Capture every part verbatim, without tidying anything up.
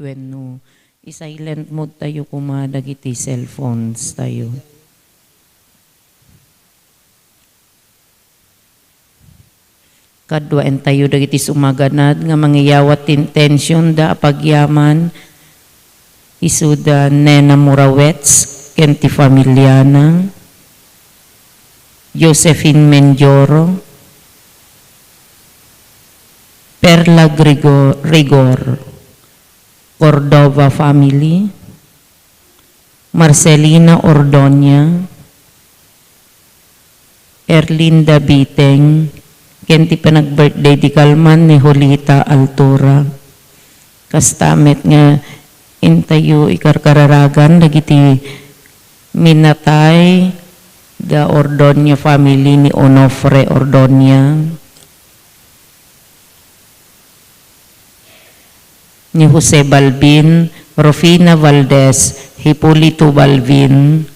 Wenno, i-silent mode tayo koma dagiti cellphones tayo. Kaduaentayo dagiti sumaganad nga mangiyawat ti intentionda a pagyaman, isuda Nena Morawetz ken ti familiana, Josephine Mendioro, Perla Grigo-, Rigor, Cordova family, Marcelina Ordonia, Erlinda Biteng, ken ti panag-birthday di kalman ni Julita Altura. Kasta met nga intayo ikarkararagan dagiti minatay da Ordonia family ni Onofre Ordonia, ni Jose Balbin, Rufina Valdez, Hipolito Balbin,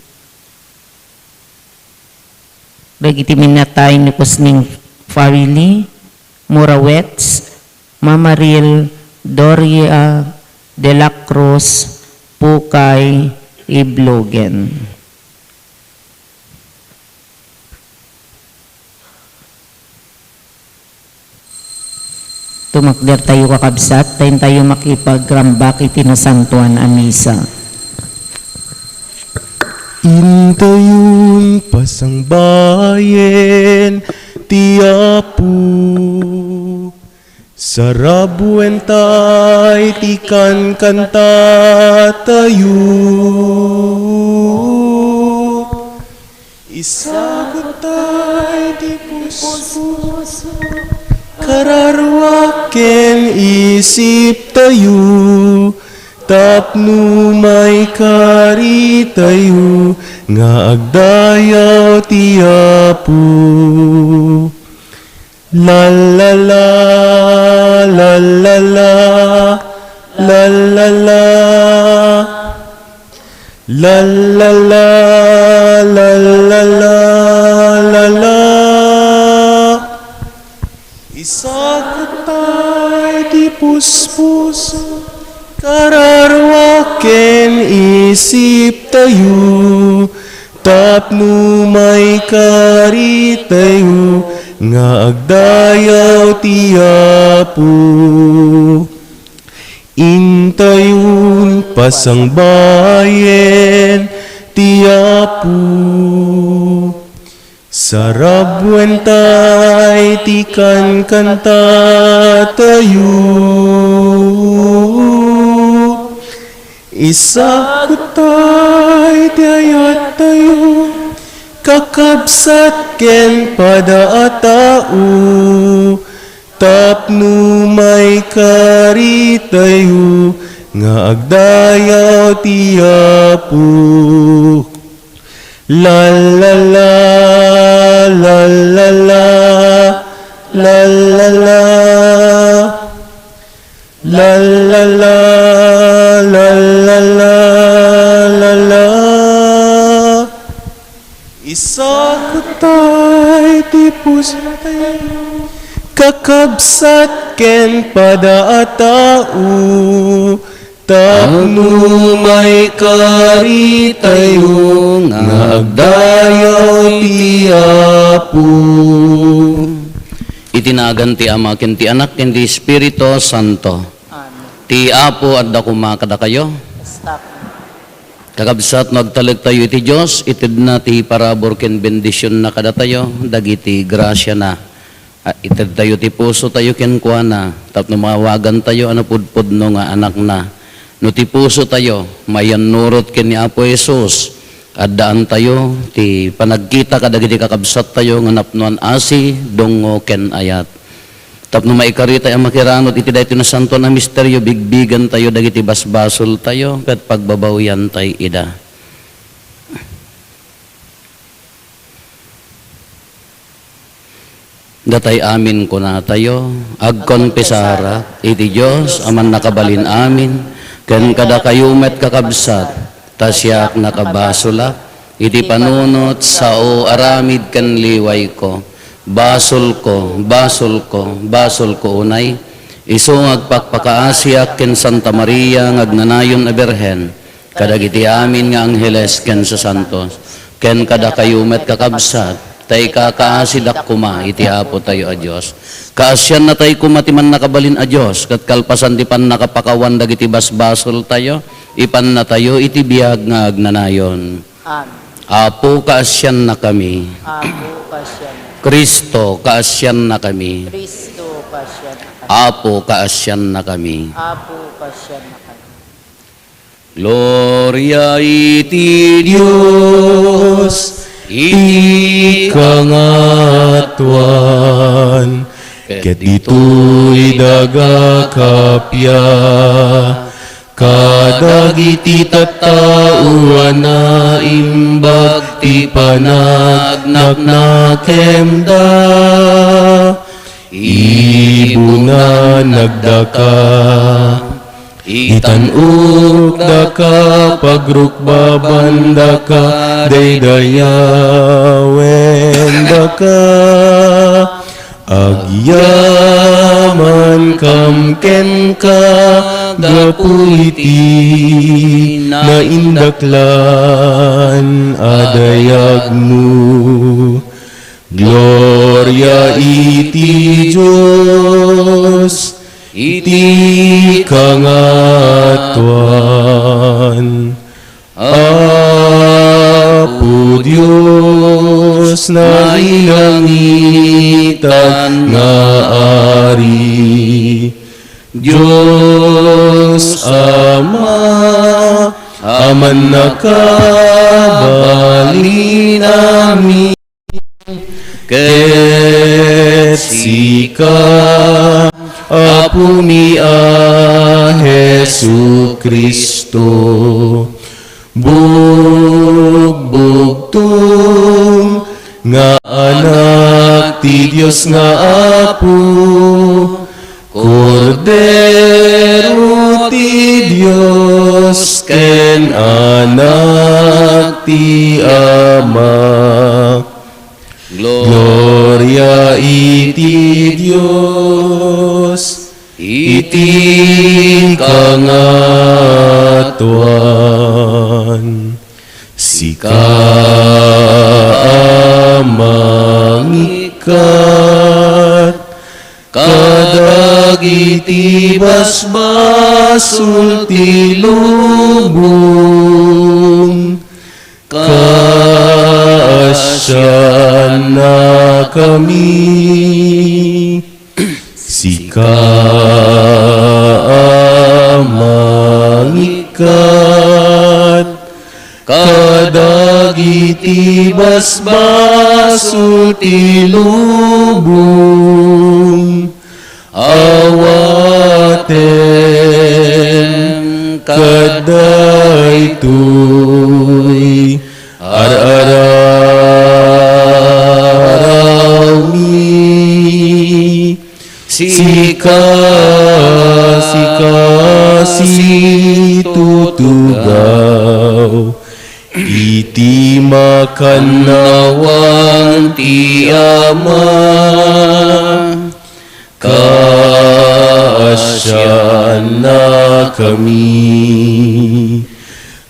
dagiti minatay ni Kusning family, Morawetz, Mamaril, Doria de la Cruz, Pukay, Iblogen. Tumakdertayo, kakabsat, ta intayo makipagrambak iti nasantoan a misa. Intayon pasangbayen ti Apo. Sarabuen tay ti kankantatayo. Isagut tay ti puspos, kararuak ken isiptayo, tapno maikaritayo nga agdayaw ti Apo. La, la, la, la, la, la, la, la, la. La, la, la, la, la, la, la, la. Isagut tay ti puspos, kararuak ken isiptayo, tapno maikaritayo nga agdayaw ti Apo. Intayon pasangbayen ti Apo. Sarabuen tay ti kankantatayo. Isagut tay ti ayattayo, kakabsat ken pada a tao, tapno maikaritayo nga agdayaw ti Apo. La, la, la, la, la, la, la, la, la. La, la, la, la, la, la, la, la. Isagut tay ti pustayo, kakabsat ken pada a tao, tapno maikaritayo nga agdayaw ti Apo. Iti nagan ti Ama, ken ti Anak, ken ti Espiritu Santo. Amen. Ti Apo adda koma kadakayo. Stop. Kakabsat, no agtalektayo iti Dios, itedna ti parabur ken bendisionna kadatayo, dagiti grasiana. A, itedtayo ti pusotayo kenkuana, tapno maawagantayo a napudpudno nga anakna. No ti pusotayo, maiyannurot ken ni Apo Jesus, addaantayo ti panagkita kadagiti kakabsattayo nga napnoan asi, dungngo, ken ayat. Tapno maikaritayo a makiranod iti daytoy nasantoan a misterio, bigbigantayo dagiti basbasoltayo ket pagbabawiantay ida. Datay amin kunatayo, agkonfesarak iti Dios a Mannakabalin-amin, ken kadakayo met, kakabsat, ta siak nakabasolak iti panunot, sao, aramid ken liwayko. Basolko, basolko, basolko unay. Isu nga agpakpakaasiak ken Santa Maria nga agnanayon a Birhen, kadagiti amin nga angheles ken sasantos, ken kadakayo met, kakabsat, ta ikakaasidak koma iti Apotayo a Dios. Kaasiannatayo koma ti Mannakabalin a Dios, ket kalpasan ti pannakapakawan dagiti basbasoltayo, ipannatayo iti biag nga agnanayon. Amen. Apo, kaasiannakami. Apo, kaasiannakami. Cristo, kaasiannakami. Cristo, kaasiannakami. Apo, kaasiannakami. Apo, kaasiannakami. Gloria iti Dios iti kangatoan, ket ditoy daga kappia, kadagiti tattao a naimbag ti panagnaknakemda, ibunanagdaka, itan-okdaka, pagrukbabandaka, daydayawendaka, agyamankam kenka gapu iti naindaklan a dayagmo. Gloria iti Dios iti kangatoan. Apo Dios, nailangitan nga Ari, Dios Ama a Mannakabalin amin, ket sika, Apomi a Jesu-Cristo, bugbugtong nga Anak ti Dios nga Apo, Kordero ti Dios ken Anak ti Ama. Gloria iti Dios iti kangatoan. Sika a mangikkat kadagiti basbasol ti lubong, kaasiannakami. Sika a mangikkat kadagiti basbasol ti lubong, awatem kadaytoy ar-arawmi. Sika, sika situtugaw iti makannawan ti Ama. Kaasiannakami.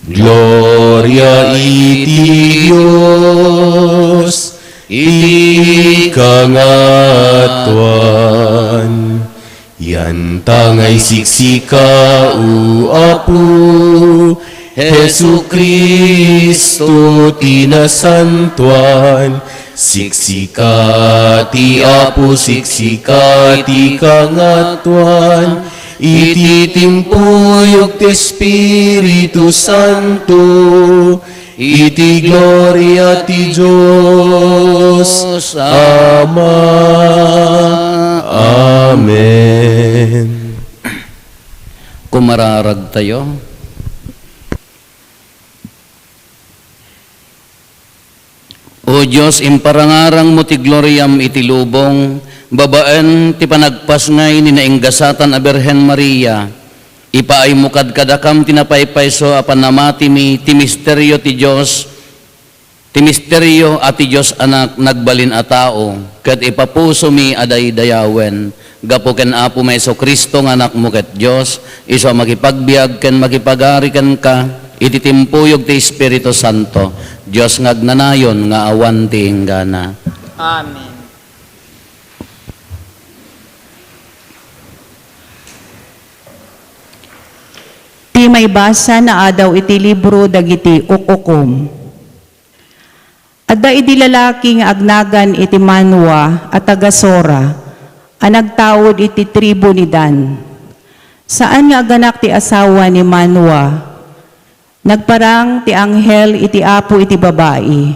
Gloria iti Dios iti kangatoan. Yanta nga isiksika, O Apo, Jesu-Cristo ti nasantoan, siksika ti Apo, siksika ti kangatoan, iti timpuyog ti Espiritu Santo, iti gloria ti Dios Ama. Amen. Kumararagtayo. O Dios, imparangarangmo ti gloriam iti lubong, babaen ti panagpasngay ni nainggasatan a Birhen Maria. Ipaaymo kadkadakam ti napaypayso a panamatimi ti misterio ti Dios, Ti misterio a ti Dios Anak nagbalin a tao, ket ipapusomi a daydayawen, gapu ken Apomi a Jesu-Cristo nga Anakmo ket Dios, isu a makipagbiag ken makipagari kenka iti timpuyog ti Espiritu Santo, Dios nga agnanayon nga awan ti inggana. Amen. Ti maibasa naadaw iti libro dagiti uk-ukom. Adda idi lalaki nga agnagan iti Manoa a taga Zora a nagtaud iti tribu ni Dan. Saan nga aganak ti asawa ni Manoa. Nagparang ti anghel iti Apo iti babai.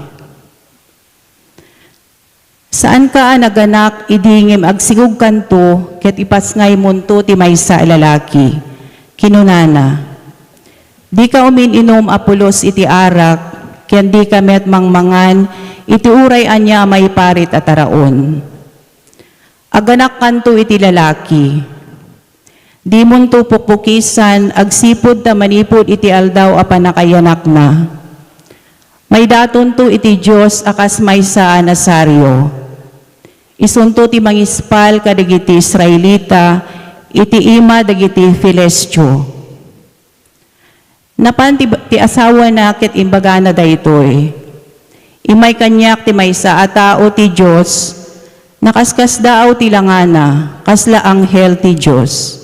Saanka a naganak idi ngem agsigugkanto ket ipasngaymonto ti maysa a lalaki. Kinunana, "Dika umin-inum a pulos iti arak, ken dika met mangmangan iti uray ania a maiparit a taraon. Aganakkanto iti lalaki." Dimonto pukpukisan agsipud ta manipud iti aldaw a pannakayanakna. Maidatonto iti Dios a kas maysa a Nazario. Isunto ti mangispal kadagiti Israelita iti ima dagiti Filistio. Napan ti, ti asawana ket imbagana daytoy, "Immay kaniak ti maysa a tao ti Dios, nakaskasdaaw ti langana, kasla anghel ti Dios.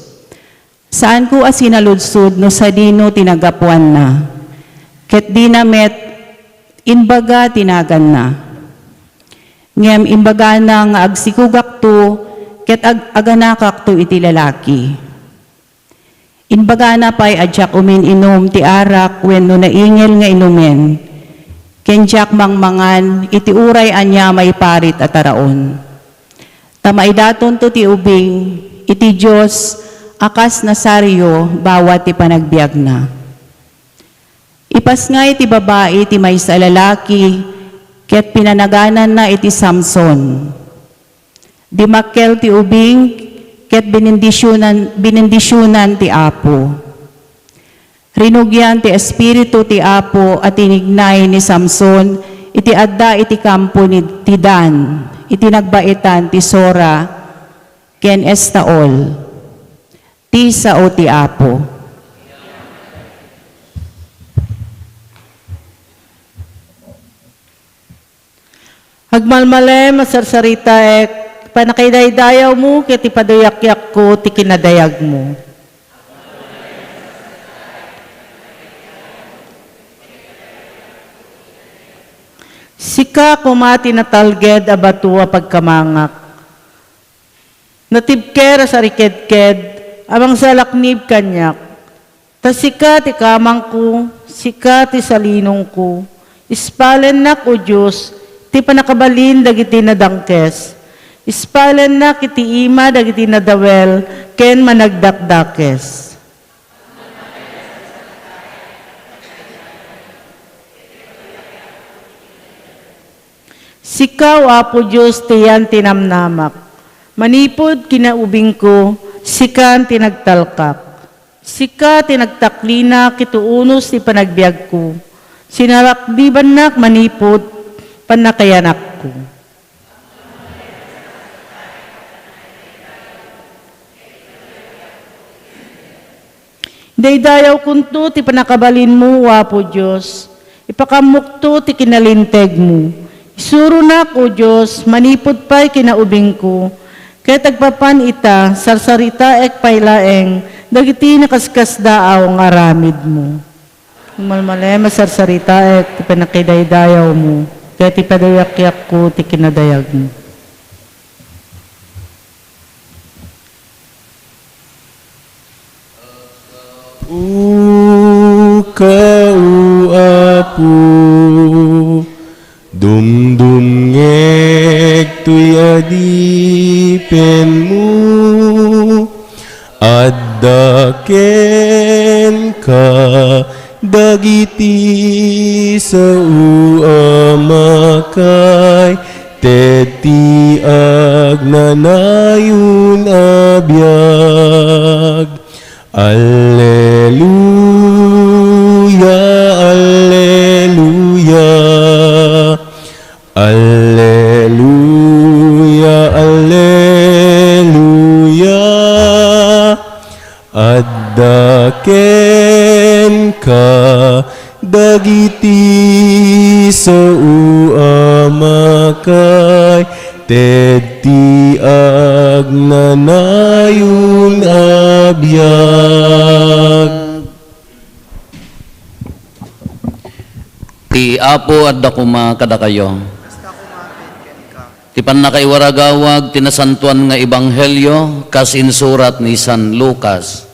Saanko a sinaludsod no sadino ti naggapuanna, ket dina met imbaga ti naganna. Ngem imbagana nga agsigugakto ket ag-, aganakakto iti lalaki." Imbagana pay a diak umin-inum ti arak wenno naingel nga inumen, ken diak mangmangan iti uray ania a maiparit a taraon. Ta maidatonto ti ubing iti Dios a kas Nazario bawat ti panagbiagna. Ipasngay ti babai ti maysa a lalaki ket pinanagananna iti Samson. Dimmakkel ti ubing ket binendisionan, binendisionan ti Apo. Rinugian ti Espiritu ti Apo a tinignay ni Samson iti adda iti kampo ni, ti Dan, iti nagbaitan ti Zora ken Estaol. Ti sao ti Apo. Agmalmalem a sarsaritaek, panakaidaydayawmo ket ipaduyakko ti kinadayagmo. Sika koma ti natalged a bato a pagkamangak. Natibker a sarikedked a mangsalaknib kaniak. Ta sika ti kamangko, sika ti salinongko. Ispalennak, O Dios, ti pannakabalin dagiti nadangkes. Ispalennak iti ima dagiti nadawel ken managdakdakes. Sika, O Apo Dios, ti yan ti namnamak. Manipud kinaubingko, sikan ti nagtalkak. Sika ti nagtaklinak iti unos ti panagbiagko. Sinaraknibannak manipud pannakayanakko. Idaydayawkonto ti pannakabalinmo, O Apo Dios. Ipakammokto ti kinalintegmo. Isuronak, O Dios, manipud pay kinaubingko, ket agpapan ita, sarsaritaek pay laeng dagiti nakaskasdaaw nga aramidmo. Agmalmalem a sarsaritaek ti pannakaidaydayaw mo, ket ipaduyakko ti kinadayagmo. Uka, O Apo, dumdumngeg toy adipenmo. Adda kenka dagiti sao a makaited ti agnanayon a biag. Alleluia, alleluia. Adda kenka dagiti sao a makaited ti agnanayon a biag. Ti Apo adda koma kadakayo. Ti pannakaiwaragawag ti nasantoan nga ebanghelio kas insurat ni San Lucas.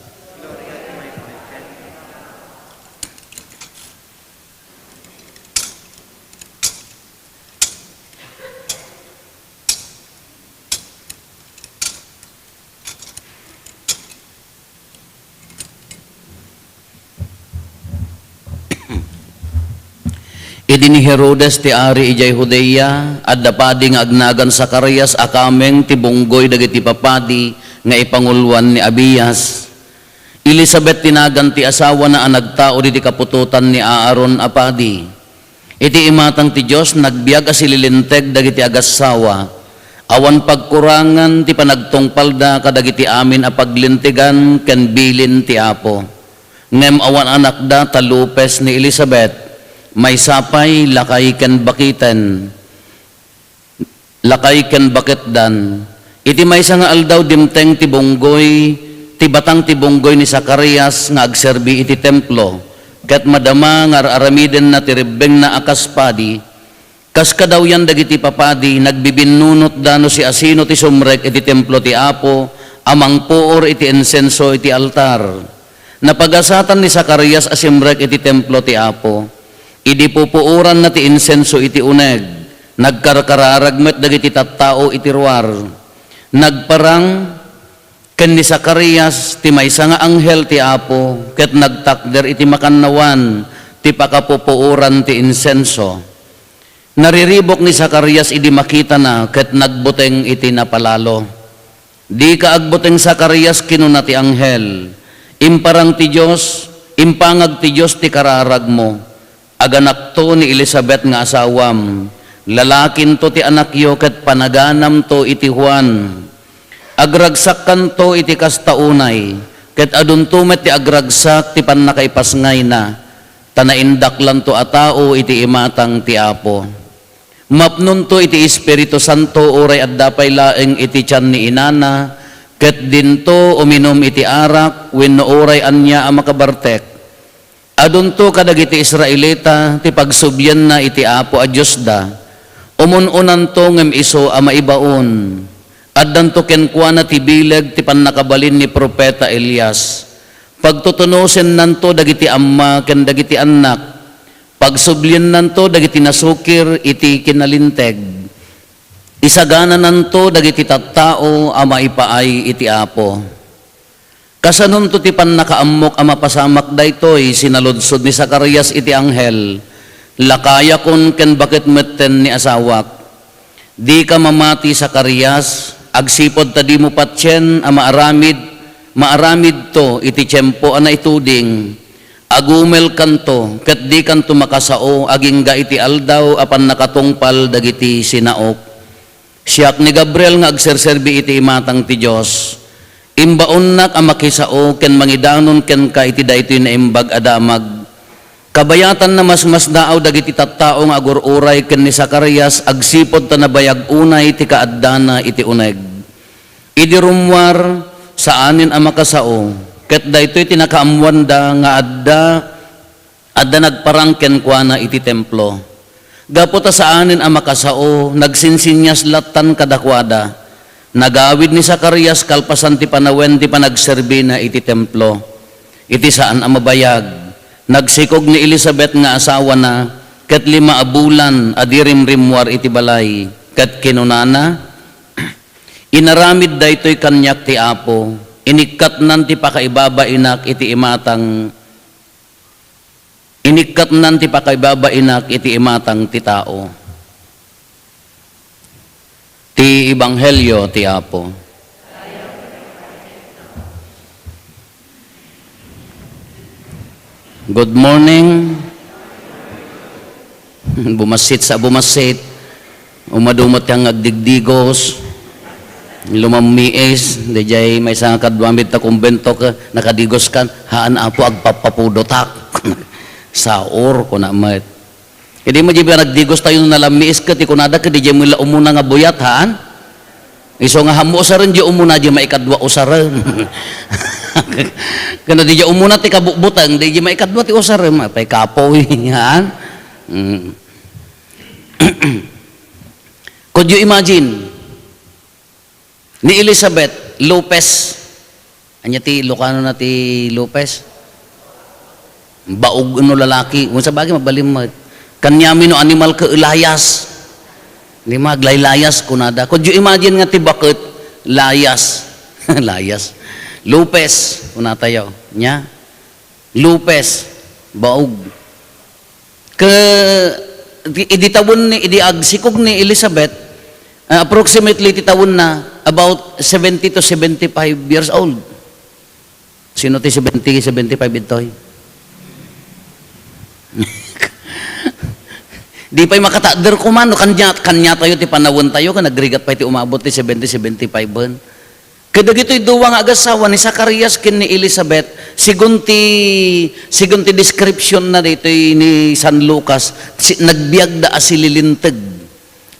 Idi ni Herodes ti ari idiay Judea, adda padi nga agnagan Zacarias a kameng ti bunggoy dagiti papadi nga ipanguloan ni Abias. Elisabet ti nagan ti asawana a nagtaud iti kaputotan ni Aaron a padi. Iti imatang ti Dios, nagbiag a sililinteg dagiti agassawa. Awan pagkurangan ti panagtungpalda kadagiti amin a paglintegan ken bilin ti Apo. Ngem awan anakda ta lupes ni Elisabet, maysa pay lakay ken baketen. Lakay ken baketdan. Iti maysa nga aldaw, dimteng ti bunggoy, ti batang ti bunggoy ni Zacarias nga agserbi iti templo, ket madama nga ar-aramidenna ti rebbengna a kas padi. Kas kadawyan dagiti papadi, nagbibinnunotda no siasino ti sumrek iti templo ti Apo a mangpuor iti insenso iti altar. Napagasatan ni Zacarias a simrek iti templo ti Apo. Idi pupuoranna ti insenso iti uneg, nagkarkararag met dagiti tattao iti ruar. Nagparang ken ni Zacarias ti maysa nga anghel ti Apo ket nagtakder iti makannawan ti pakapupuoran ti insenso. Nariribuk ni Zacarias idi makitana ket nagbuteng iti napalalo. "Dika agbuteng, Zacarias," kinuna ti anghel. "Imparang ti Dios, impangag ti Dios ti kararagmo. Aganakto ni Elisabet nga asawam. Lalakinto ti anakyo ket panaganamto iti Juan. Agragsakkanto iti kasta unay, ket adunto met ti agragsak ti pannakaipasngayna, ta naindaklanto a tao iti imatang ti Apo. Mapnonto iti Espiritu Santo uray adda pay laeng iti tian ni inana, ket dinto uminum iti arak wenno uray ania a makabartek. Adunto kadagiti Israelita ti pagsublianna iti Apo a Diosda. Umun-unanto ngem isu a maibaon. Addanto kenkuana ti bileg ti pannakabalin ni profeta Elias. Pagtutunusennanto dagiti amma ken dagiti annak. Pagsubliannanto dagiti nasukir iti kinalinteg. Isaganananto dagiti tattao a maipaay iti Apo." "Kasanonto ti pannakaammok a mapasamak daytoy?" sinaludsod ni Zacarias iti anghel. "Lakayakon ken baket metten ni asawak." "Dika mamati, Zacarias, agsipud ta dimo patien a maaramid, maaramidto iti tiempo a naituding. Agumelkanto, ket dikanto makasao agingga iti aldaw a pannakatungpal dagiti sinaok. Siak ni Gabriel nga agserserbi iti imatang ti Dios. Imbaonnak a makisao ken mangidanon kenka iti daytoy naimbag a damag. Kabayatanna, masmasdaaw dagiti tattao nga agur-uray ken ni Zacarias agsipud ta nabayag unay ti kaaddana iti uneg. Idi rummuar, saanen a makasao, ket daytoy ti nakaammoanda nga adda, adda nagparang kenkuana iti templo. Gapu ta saanen a makasao, nagsinsinnias lattan kadakuada. Nagawid ni Zacarias kalpasan ti panawen ti panagserbina iti templo. Iti saan a mabayag, nagsikog ni Elisabet nga asawana, ket lima a bulan a di rimrimmuar iti balay, ket kinunana, "Inaramid daytoy kaniak ti Apo, inikkatnan ti pakaibabainak iti imatang, inikkatnan ti pakaibabainak iti imatang ti tao." Ti Ebanghelio ti Apo. Good morning. Bumassit sa bumassit. Umadumot kang agdigdigos. Lumammiis, daydiay maysa nga kaduami ta kumbento, ka, nakadigos kan, "Haan, Apo, agpappapudotak." "Saor," kuna met. Idi met diay nagdigos tayo no nalammiis ket, ti kunada ket diay met la umuna nga buyat, haan? Isu nga ammo usaren diay umuna, diay maikadua usarem. Ken no diay umuna ti kabutbuteng, diay maikadua ti usarem, apay kapoy, haan? Mm. Could you imagine? Ni Elizabeth Lopez. Ania ti Ilocano na ti Lopez? Baog no lalaki. Kung sa bagay, mabalin met. Kaniami no animal ka layas. Di ma, aglaylayas, kunada. Could you imagine nga ti baket, layas? Layas. Lopez, kunatayo. Nia? Lopez, baog. Ke, idi, idi tawen ni, idi agsikog ni Elizabeth, ah, approximately ti tawenna, about seventy to seventy-five years old. Sino ti seventy, seventy-five ditoy? Di pay makatader koma, no, kanya, kanya tayo ti panawen tayo, ken agrigat pay ti umabot ti seventy, seventy-five-en. Kadagitoy dua nga agassawa, ni Zacarias ken ni Elizabeth, sigun ti, sigun ti description na ditoy ni San Lucas, si, nagbiagda a sililinteg.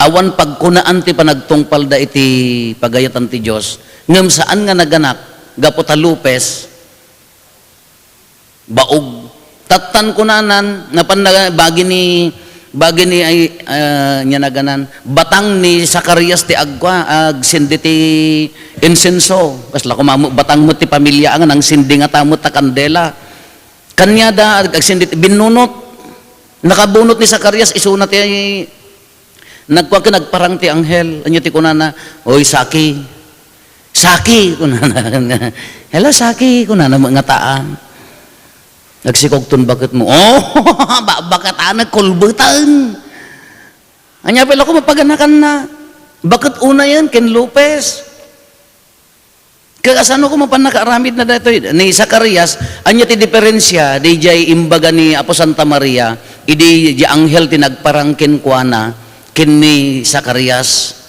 Awan pagkunaan ti panagtungpalda iti pagayatan ti Dios. Ngem saan nga naganak, gapu ta lupes, baog. Tattan kunanan, napan na, bagi ni, bagi ni, ay, ah, nia naganan, batang ni Zacarias ti agkua, agsindi ti insenso. Kasla koma met batang met ti pamilia nga nangsindi ngata met ta kandela. Kaniada, ag-, agsindi ti binnunot. Nakabunot ni Zacarias, isuna ti nagkua ken nagparang ti anghel. Ania ti kunana? "Oy, Saki." "Saki," kunana. "Hello, Saki," kunana met ngata. "Agsikogton baketmo." "Oh, ba-, bakatan, nagkulbeten." Ania pay la koma paganakanna? Baket unayen ken lupes. Kasano koma pannakaaramidna daytoy? Ni Zacarias, ania ti diferensia, daydiay imbaga ni Apo Santa Maria, idi diay anghel ti nagparang kenkuana, ken ni Zacarias?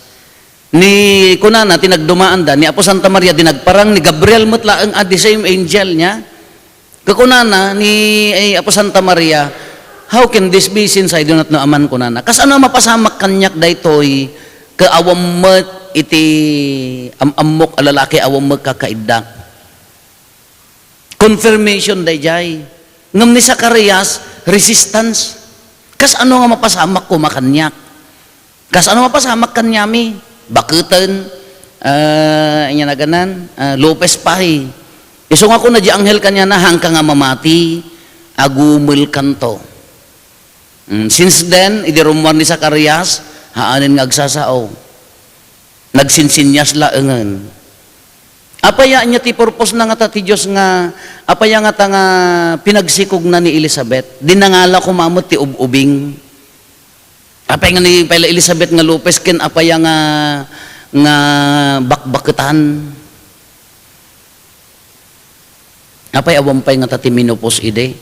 Ni kunana, ti nagdumaanda, ni Apo Santa Maria, di nagparang ni Gabriel met laeng a the same angel nia. Kakunana ni, ay, Apo Santa Maria, "How can this be since I do not know a man?" kunana. "Kasano a mapasamak kaniak daytoy, ka awan met iti am-ammok a lalaki, awan met kakaiddak?" Confirmation daydiay. Ngem ni Zacarias, resistance. "Kasano nga mapasamak koma kaniak?" Kasano mapasamak kaniami? Baketen, ah, ania naganan, ah, lupes pay. Isu nga kuna diay anghel kaniana, "Haanka nga mamati, agumelkanto." Mm, since then, idi rummuar ni Zacarias, haanen nga agsasao. Nagsinsinyas laengen. Apay ania ti purpose na ngata ti Dios nga, apay ngata nga pinagsikogna ni Elizabeth? Di nangala koma met ti ub-ubing. Apay nga ni pay la Elizabeth nga lupes ken apay nga, nga bakbaketan? Apay awan pay ngata ti menopause idi?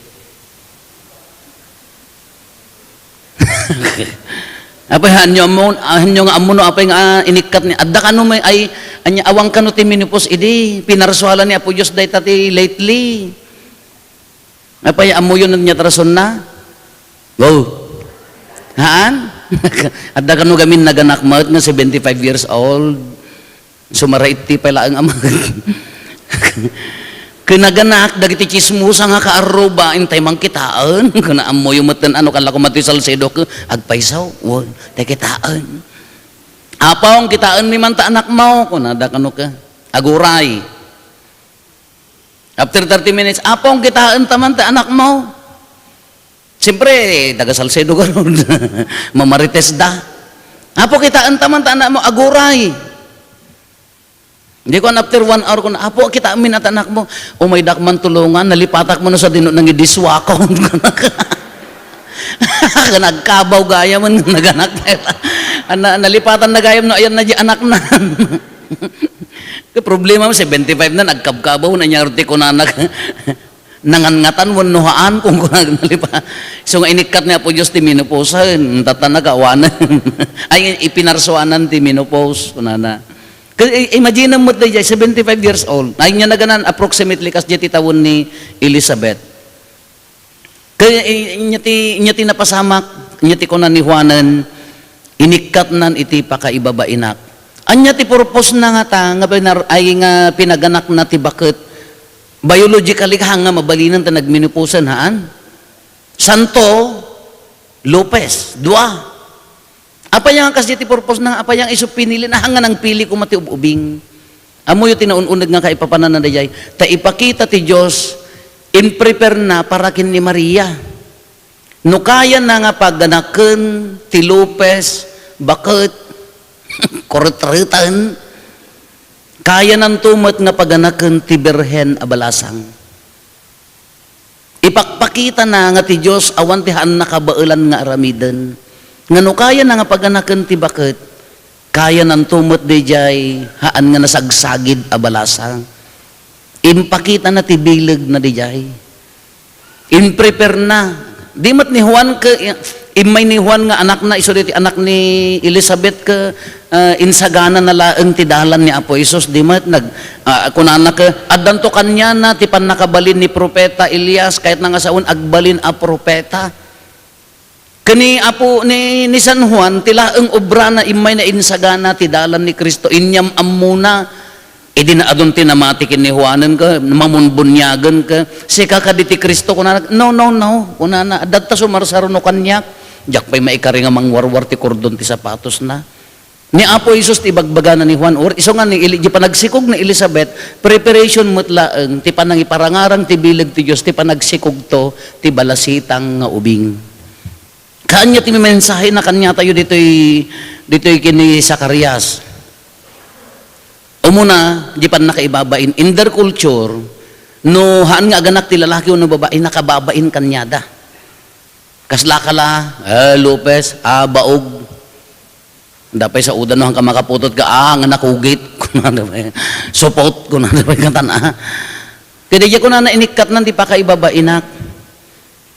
Apay, haanyo ammo, haanyo nga ammo no apay nga, ah, inikkat ni, adda kano may, ay, ania, awan kano ti menopause idi? Pinarsualan ni Apo Dios dayta ti lately. Apay, ammoyo no ania ti rasonna? Go. Haan? Adda kano gamin naganak met nga seventy-five years old. Sumara iti pay laeng a mag-, ken naganak dagiti tsismosa nga kaarruba, intay mangkitaen. Kuna ammoyo metten, ano, kalla koma ti Salcedo, ke, agpayso, wen, tay kitaen. "Apong, kitaenmi man ta anakmo," kunada kano ka. Aguray. After thirty minutes, "Apong, kitaenta man ta anakmo." Siyempre, taga Salcedo garud. Mamarites da. "Apo, kitaenta man ta anakmo." Aguray. Di kuan, after one hour, kun, "Apo, kitaenmi na ta anakmo." "Umaydak man tulongan, nalipatak man no sadino nangidiswakon." Nagkabaw gayam, naganak. Ana, nalipatan na gayam no ayan na di anaknan. Ti problema mo, seventy-five na, nagkabkabaw, ania ti kunana, nangangatan wenno haan, kun kunana, nalipa-, isu nga inikkat ni Apo Dios ti menopause, tattan na kaawanen. Ay, ipinarsuanan ti menopause, kunana. I-, i-, imagine mo dayjay, seventy-five years old. Ay, nia naganan, approximately, kas diay ti tawen ni Elizabeth. Kaya, i-, inya ti, inya ti napasamak, inya ti kuna ni Juanen, inikkatnan iti pakaibabainak. Ania ti purpose na nga ta, nga pinar-, ay nga pinaganakna ti baket? Biologically, ha nga mabalinen ta nagmenopausaan, haan? Santo Lopez, dua. Apay nga kas diay ti purpose na, apay nga isu pinili na, ha nga nangpili koma ti ub-ubing. Ammoyo ti naun-uneg nga kaipapananna dayjay. Ta ipakita ti Dios, in-prepare na para ken ni Maria. No kayana nga paganaken ti Lopez, baket, kuretreten, kayananto met nga paganaken ti Birhen a balasang. Ipakpakitana nga ti Dios awan ti haanna kabaelan nga aramiden. Nga no kayana nga paganaken ti baket, kayananto met dayjay haan nga nasagsagid a balasang. Impakitana ti bilegna dayjay. In-prepare na. Di met ni Juan ke-, immay ni Juan nga anakna, isu daytoy anak ni Elizabeth ke, ah, insaganana laeng ti dalan ni Apo Jesus. Di met nag-, ah, kunana ke, addanto kaniana ti pannakabalin ni Profeta Elias, kayatna nga sawen, agbalin a profeta. Ken ni Apo ni, ni San Juan, ti laeng obrana immay na insagana ti dalan ni Cristo, inyam-ammona. Idi naadun ti namati ken ni Juanen ke, mamunbuniagen ke, "Sika kadi ti Cristo?" kunana. "No, no, no," kunana. "Adda ta sumarsaruno kaniak. Diak pay maikari nga mangwarwar ti kordon ti sapatosna." Ni Apo Jesus ti ibagbagana ni Juan, or isu nga ni Eli-, di panagsikog ni Elizabeth, preparation met laeng ti panangiparangarang ti bileg ti Dios, ti panagsikogto ti balasitang nga ubing. Kaanya ti mimensahena kaniatayo ditoy, ditoy ken ni Zacarias. Umuna, di pannakaibabain, in their culture, no haan nga aganak ti lalaki wenno babai, nakababain kaniada. Kasla ka la, eh, Lopez, ah, baog. Adda pay saudan no, haan ka makaputot ka, ah, nga nakugit. Kunana pay, supot, kunana pay katan, ah. Ket daydiay kunana, inikkatnan ti pakaibabainak.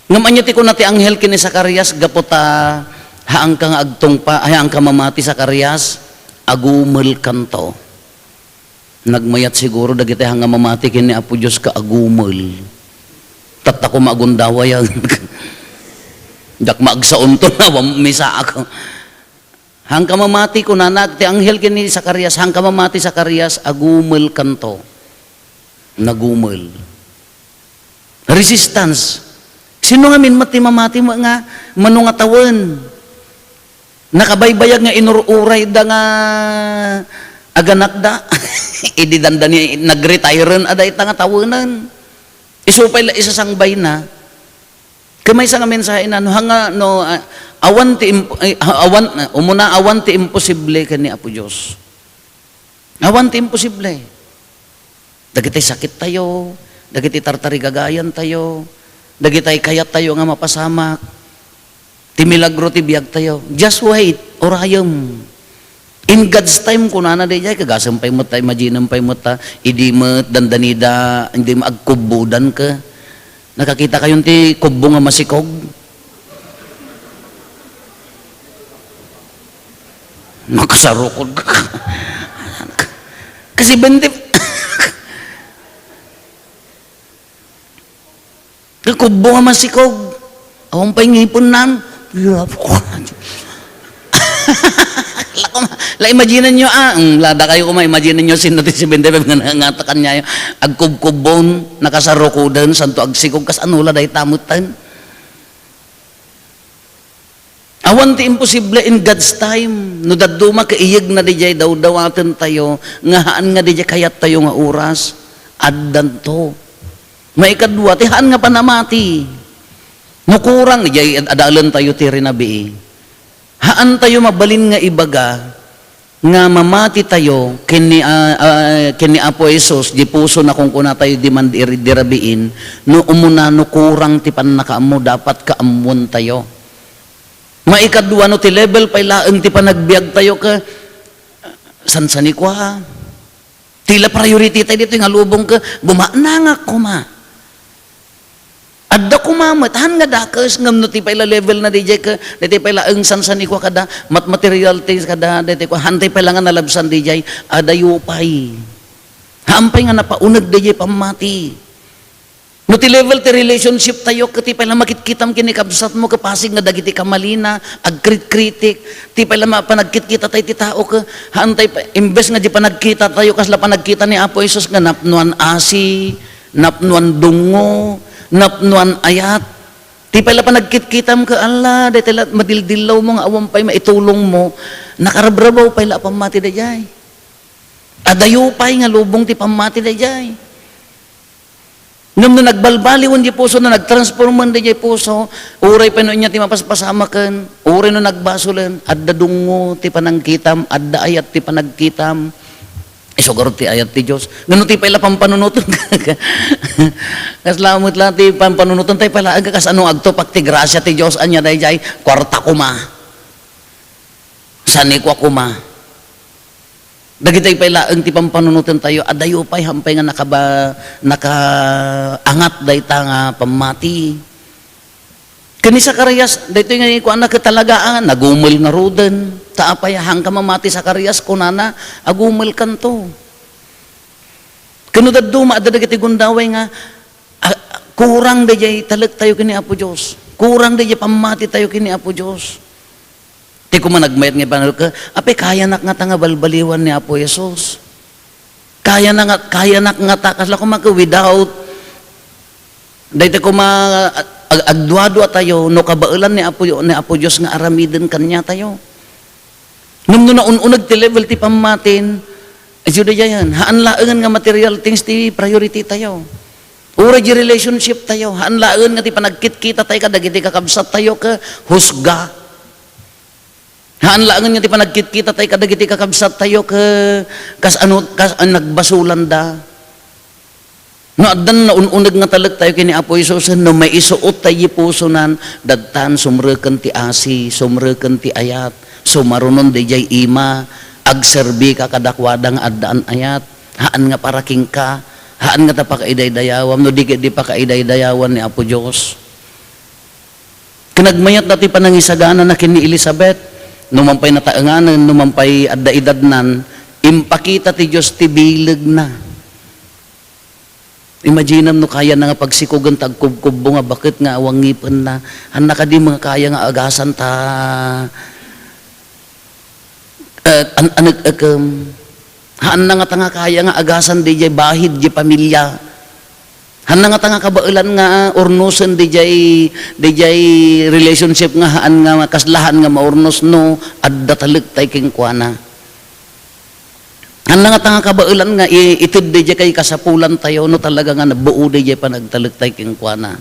Ngem ania ti kuna ti anghel ken ni Zacarias, gapu ta haanka nga agtungpa-, haanka mamati, Zacarias, agumelkanto. Nagmayat siguro dagiti haan nga mamati ken ni Apo Dios ka agumel. Tatta koma agundawayan. Diak maagsaonto na, awan misaak. Haanka mamati, kunana ti anghel ken ni Zacarias, haanka mamati, Zacarias, agumelkanto. Nagumel. Resistance. Sino ngamin met ti mamati mo nga mano nga tawen? Nakabaybayag nga inur-urayda nga aganakda. Idi dandani nag-retire-en a dayta nga tawenen. Isu pay la isasangbayna. Ket maysa nga mensahena, no, hanga, no, ah, awan ti imp-, ay, awan, umuna, awan ti imposible ken ni Apo Dios. Awan ti imposible. Dagiti sakittayo, dagiti tartarigagayantayo, dagiti kayattayo nga mapasamak, ti milagro ti biagtayo. Just wait, urayem. In God's time, kunana daydiay, kagasem pay met ta, imaginem pay met ta, idi met dandanida, idi met agkubbodan ka. Nakakita kayon ti kubbo nga masikog? Makasarukod ka. Kasi bente, Ti kubbo nga masikog. Awan pay ngipennan. La, kuma-, la, imagine-yo, ah, mm, la, dakayo kuma, imagine-yo, sino ti seventy-five nga nangangatakan niya, agkubkubbon, nakasarukoden, santo agsikog, kas ano la dayta metten? Awan ti imposible in God's time. No dadduma, kaiyegna didiay dawdawatentayo, nga haan nga didiay kayattayo nga oras, addanto. Maikadua, ti haan nga panamati. No kurang, diay ad-, adalentayo ti rinabii. Haantayo mabalin nga ibaga, nga mamatitayo ken ni, ah, ah, ken ni Apo Jesus, di puso na kunkunatayo di man di, di rabiin, no umuna, no kurang ti pannakaammo, dapat kaammoentayo. Maikadua, no ti level pay laeng ti panagbiagtayo, ka, sansanikua. Ti la priority tayo ditoy nga lubong, ka, gumanangak koma. Adda koma met, han nga dakes, ngem no ti pay la level na diay ke, daytoy pay la eng sansanikua kada, mat-, material things kada, daytoy kua, hantay pay la nga nalabsan diay, adayo pay. Haan pay nga napauneg diay pammati. No ti level ti relationship tayo, ket ti pay la makitkitam ken ni kabsatmo, ket pasig nga dagiti kamalina, agkritkritik, ti pay la ma-, panagkitkita tayo ti tao, ke, hantay pa, imbes nga di panagkita tayo, kasla panagkita ni Apo Jesus nga napnuan asi, napnuan dungo, napnuan ayat. Ti pay la panagkitkitam ket, ala, daytoy la madildillawmo nga awan pay maitulongmo, nakarabrabaw pay la a pammati daydiay. Adayo pay nga lubong ti pammati daydiay. Ngem no nagbalbaliwen diay puso, no nagtransformen diay puso, uray pay no ania ti mapaspasamaken, uray no nagbasolen, adda dungo ti panangkitam, adda ayat ti panagkitam. Isu garud ti ayat ti Dios. Ngem no ti pay la pampanunoten, kasla met la ti pampanunoten, tay pay laeng kas ano agtupak ti grasia ti Dios, ania daydiay, kuarta koma. Sanikua koma. Dagitoy pay laeng ti pampanunoten tayo, adayo pay, haan pay nga nakaba-, nakaangat dayta nga pammati. Ken ni Zacarias, daytoy nga kuana ket talaga, ah, nagumel ngaruden. Ta apay, haanka mamati, Zacarias, kunana, agumelkanto. Ken no dadduma, adda dagiti gundaway nga, ah, kurang daydiay talek tayo ken ni Apo Dios. Kurang daydiay pammati tayo ken ni Apo Dios. Ti koma nagmayat nga ipanulka, apay, kayanak ngata nga balbaliwan ni Apo Jesus. Kayana nga, kayanak ngata, kasla koma ket without, dayta koma ag-, agduadua tayo, no kabaelan ni Apo, ni Apo Dios nga aramiden kaniatayo. Ngem no naun-uneg ti level ti pammatin, isu daydiayen, haan laengen nga material things ti priority tayo. Uray di relationship tayo, haan laengen nga ti panagkitkita tayo kadagiti kakabsat tayo ket husga. Haan laengen nga ti panagkitkita tayo kadagiti kakabsat tayo ket kas ano, kas a nagbasolanda. No addan naun-uneg nga talek tayo ken ni Apo Jesus, no maisuot tayo di pusonan, dadtan sumreken ti asi, sumreken ti ayat, sumarunon daydiay ima, agserbika kadakuada nga addaan ayat, haan nga para kenka, haan nga ta pakaidaydayawam, no di ket di pakaidaydayawam ni Apo Dios. Ken nagmayat daytoy panangisaganana ken ni Elizabeth, no man pay nataenganen, no man pay adda edadnan, impakita ti Dios ti bilegna. Imaginam no kayana nga pagsikogen ta agkubkubbo nga baket nga awan ngipenna. Hanna kadi nga kaya nga agasan ta, eh, an-, anek-ekem. Haanna ngata nga kaya nga agasan daydiay bahid di pamilya. Haanna ngata nga kabaelan nga urnosen daydiay, daydiay relationship nga haan nga kasla haan nga maurnos no adda talek tayo kenkuana. Haanna ngata nga kabaelan nga i-, ited daydiay kay kasapulan tayo no talaga nga nabuo daydiay panagtalek tayo kenkuana.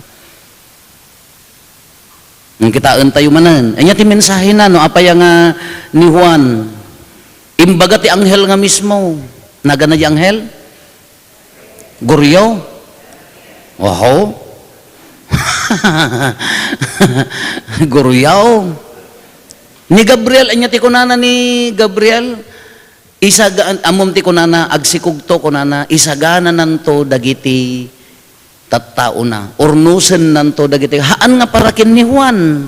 Ngem kitaen tayo manen. Ania ti mensahena no apay nga ni Juan? Imbaga ti anghel nga mismo. Nagana di anghel? Guriaw? Wow. Guriaw. Ni Gabriel, ania ti kunana ni Gabriel? Isagaan, ammom ti kunana, agsikogto, kunana, isaganananto dagiti tattaona, urnosennanto dagiti, haan nga para ken ni Juan.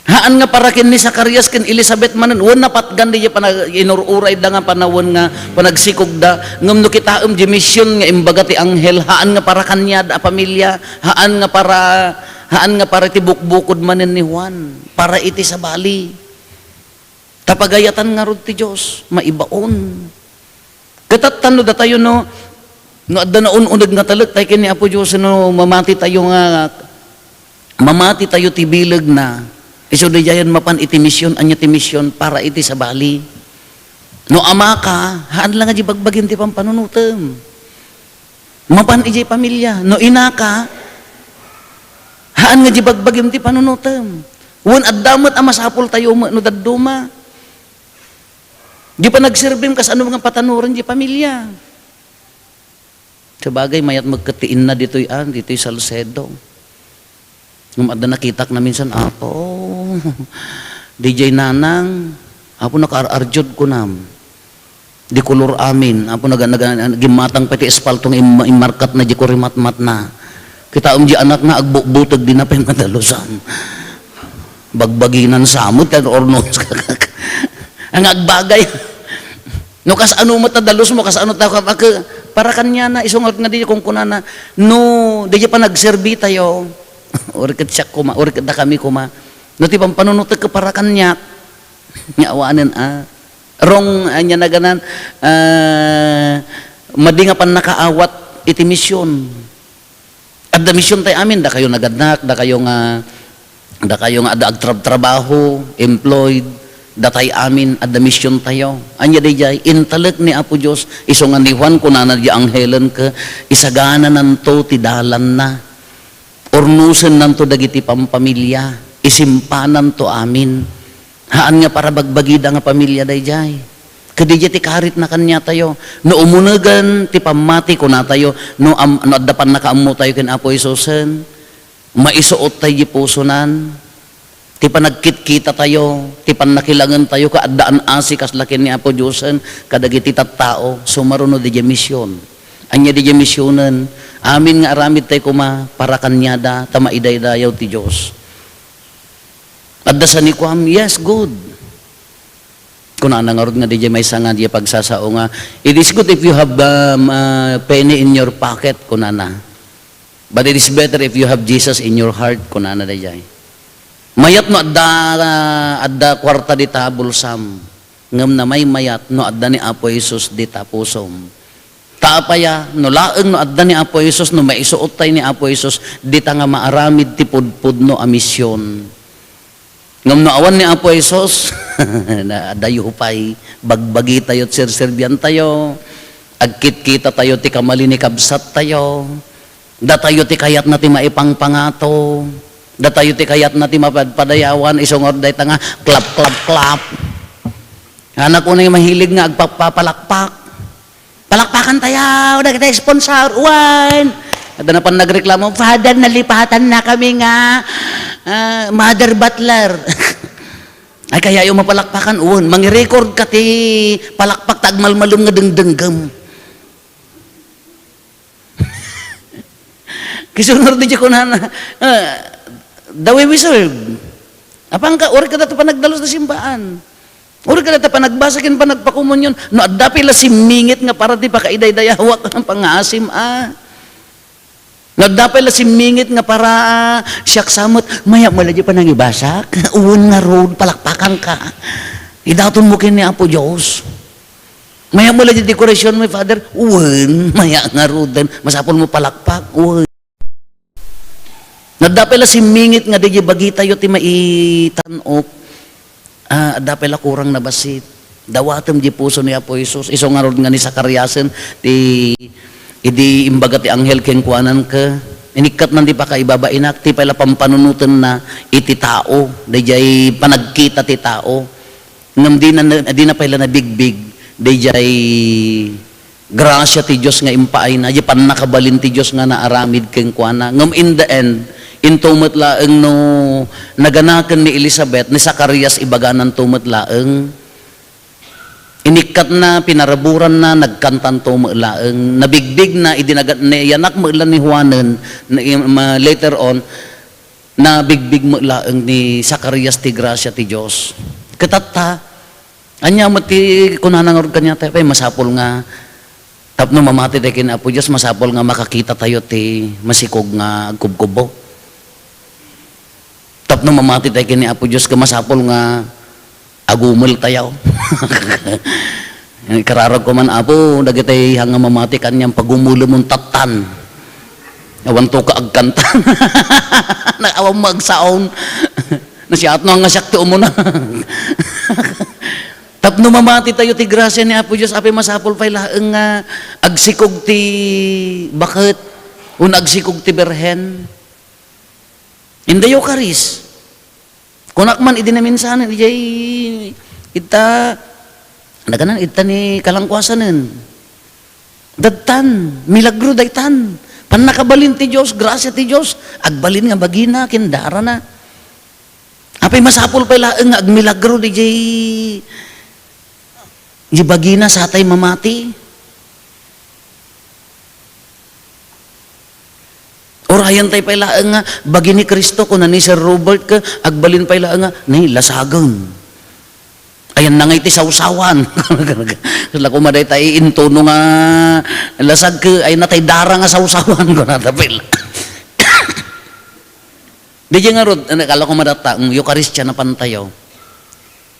Haan nga para ken ni Zacarias ken Elizabeth manen, wen napatgan diay panag-, inur-urayda nga panawen nga panagsikogda, ngem no kitaem di mision nga imbaga ti anghel, haan nga para kaniada a pamilya, haan nga para, haan nga para iti bukbukod manen ni Juan, para iti sabali. Ta pagayatan ngarud ti Dios, maibaon. Ket tattan no datayo no, no adda naun-uneg nga talek tayo ken ni Apo Dios, no mamati tayo nga, mamati tayo ti bilegna, isu daydiayen mapan iti mision, ania ti mision para iti sabali. No amaka, haan la nga di bagbagim ti pampanunotem. Mapan idiay pamilya. No inaka, haan nga di bagbagim ti panunotem. Wen adda met a masapul tayo met no dadduma. Di panagserbim kas ano nga patanoren di pamilya. Sabagay, mayat met ket ti inna ditoy, ah, ditoy Salcedo. Ngem adda nakitak naminsan, Apo, didiay nanang, Apo, nakaar-arjud kunam. Di kolor amin, Apo, naga-, naga-, gimmatang pay ti espalto nga im-, immarkatna di kurimatmatna. Kitaem di anakna, agbutbuteg, dina pay madalusan. Bagbaginan samot, kan ornos. Ang agbagay. No, kasano met a dalus mo, kasano ta ka, ka, para kaniana, isu ngarud nga di kunkunana, no, di pa nagserbi tayo, uri ket siak koma, uri ket dakami koma, no, ti pampanunotek ket para kaniak, nga awanen, ah, wrong, ania naganan, ah, madi nga pannakaawat iti mision. Adda mision tay amin, dakayo nagannak, dakayo nga, dakayo nga adda agtrabtrabaho, employed, datay amin, adda mision tayo. Ania dayjay, intalek ni Apo Dios, isu nga ni Juan, kunana di anghelen, ket isaganananto ti dalanna. Urnusennanto dagiti pampamilia, isimpananto amin. Haan nga para bagbagida nga pamilia dayjay. Ket dayjay ti karitna kaniatayo. No umunegen ti pammati, kunatayo, no am-, no adda pannakaammotayo ken Apo Jesusen, maisuot tayo di pusonan. Ti panagkitkitatayo, ti pannakilangentayo, ket adda an-asi kasla ken ni Apo Diosen kadagiti tattao, sumaruno dayjay mision. Ania dayjay misionen? Amin nga aramid tayo koma para kaniada, ta maidaydayaw ti Dios. Adda sanikuam, yes, good. Kunana ngarud nga dayjay maysa nga dayjay pagsasao nga, "It is good if you have, um, uh, penny in your pocket," kunana. "But it is better if you have Jesus in your heart," kunana dayjay. Mayat no adda, adda kuarta dita bulsam, ngem namaymayat no adda ni Apo Jesus dita pusom. Ta apay a, no laeng no adda ni Apo Jesus, no maisuottay ni Apo Jesus, dita nga maaramid ti pudpudno a mision. Ngem no awan ni Apo Jesus, na, adayo pay, bagbagitayo, serserbiantayo, agkitkitatayo ti kamali ni kabsattayo, datayo ti kayatna ti maipangpangato, datayo ti kayatna ti mapadpadayawan, isu ngarud dayta nga clap, clap, clap. Anak unay mahilig nga agpapapalakpak. Palakpakan tayo, dagiti sponsor, wen. Adda na pan nagreklamo, "Father, nalipatan na kami nga, ah, mother butler." Ay, kaya yung mapalakpakan, wen, mangi-record ka ti palakpak ta agmalmalem nga dengdenggem. Kisunor di kunana, ah, the way we serve. Apang ka, uri ka dati panagdalus na simbaan. Uri ka dati panagbasa ken panagpakomunyon. No, adda pay la simmingit nga para ti pakaidaydayawak, pangasim, ah. No, adda pay la simmingit nga para, ah, siak samot, maya mo la di panangibasak. Uwan nga road, palakpakan ka. Idaton mo ken ni Apo Dios. Maya mo la di dekorasyon mo, Father. Uwan, maya nga road. Masapol mo palakpak. Uwan. Nadda pay la simmingit nga di bagitayo ti maitan-ok. Ah, adda pay la kurang na bassit. Dawatem di puso ni Apo Jesus. Isu ngarud nga ni Zacariasen ti idi imbaga ti anghel kenkuanan ket inikkatnan ti pakaibabainak, ti pay la pampanunotenna iti tao, dayjay panagkita ti tao. Ngem dina, dina pay la nabigbig, dayjay grasia ti Dios nga impaayna, di pannakabalin ti Dios nga naaramid kenkuana. Ngem in the end, into met laeng no naganaken ni Elizabeth, ni Zacarias, ibagananto met laeng. Inikkatna, pinaraburanna, nagkantanto met laeng. Nabigbigna, idi naga-, nayanak met la ni Juanen, na, ma-, later on, nabigbig met laeng ni Zacarias ti grasia ti Dios. Ket tatta, ania met ti kunana ngarud kaniatayo, pay masapul nga tapno mamati tayo ken Apo Dios, masapul nga makakita tayo ti masikog nga agkubkubbo. Tapno mamati tayo ken ni Apo Dios, ket masapul nga agumel tayo. Kararag ko man, Apo, dagiti hanga mamati kaniam, pagumulem mo tattan. Awan to ka agkanta. Na, awan mo agsaon. Nasiatno nga siak ti umuna. Tapno mamati tayo ti grasia ni Apo Dios, apay masapul pay laeng nga agsikog ti baket, wenno agsikog ti Birhen. In the Eucharist. Kunak man idi naminsanen, idiay, ita, naganan, ita ni kalangkuasanen. Dadtan, milagro daytan. Pannakabalin ti Dios, grasia ti Dios, agbalin nga bagina, ken darana. Apay masapul pay laeng nga agmilagro diay, diay bagina satay mamati? Urayan tayo pay laeng nga, bagi ni Cristo, kuna ni Sir Robert, ka, agbalin pay laeng nga, ni lasagen. Ayan na nga iti sawsawan. Kasla koma dayta iintuno nga lasag, ka, ay natay dara nga sawsawan, kunata pay la. Di ngarud, ano, kala ko madatta, ang Eukaristia napan tayo.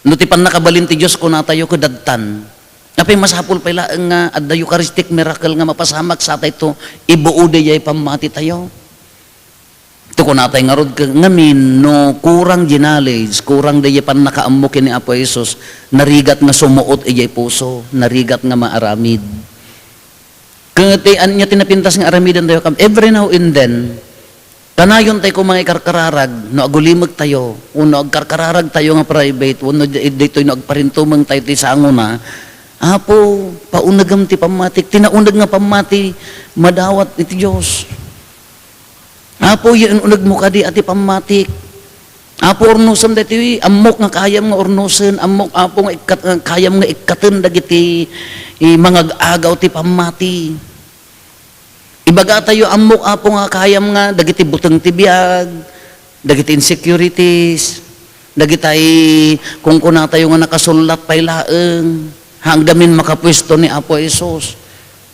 No ti pannakabalin ti Dios kunatayo, ket addan. Apay masapul pay laeng nga adda Eucharistic miracle nga mapasamak sa tayo, ibuo dayjay pammati tayo. Ito kunatay ngarud, ke-, ngamin, no kurang di knowledge, kurang dayjay pannakaammo ken ni Apo Jesus, narigat nga sumuot idiay puso, narigat nga maaramid. Ket ti ania ti napintas nga aramiden tayo kam-, every now and then, kanayon tayo koma nga ikarkararag, no agulimek tayo, wenno agkarkararag tayo nga private, wenno di-, ditoy no agparintumeng tayo ti sangona, Apo, paunegem ti pammatik, ti nauneg nga pammati, madawat iti Dios. Apo, iyan unegmo kadi a ti pammatik. Apo, urnosem daytoy ammok nga kayam nga urnosen, ammok, Apo, nga ikkat-, nga kayam nga ikkaten dagiti, i, mangag-agaw ti pammati. Ibagatayo, ammok, Apo, nga kayam nga dagiti buteng ti biag, dagiti insecurities, dagitay kunkunatayo nga nakasullat pay laeng, hanggamin makapuesto ni Apo Jesus.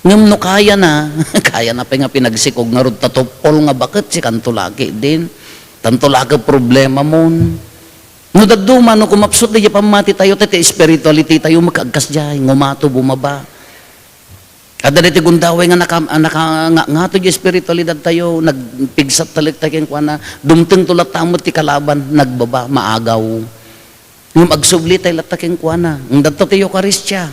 Ngem no kayana, kayana pay nga pinagsikog ngarud ta tuppol nga baket, sikanto laki din. Tanto laki problema mon. No dadduma, no kumapsut dayjay pammati tayo, ti, ti spirituality tayo, makagkasdiay, ngumato, bumaba. Adda daytoy gundaway nga naka-, a, naka-, nga, ngato di spiritualidad tayo, nagpigsat talek tayo kenkuana, dumteng to latta met ti kalaban, nagbaba, maagaw. Ngem agsubli tayo latta kenkuana. Ang dadto ti Eukaristia.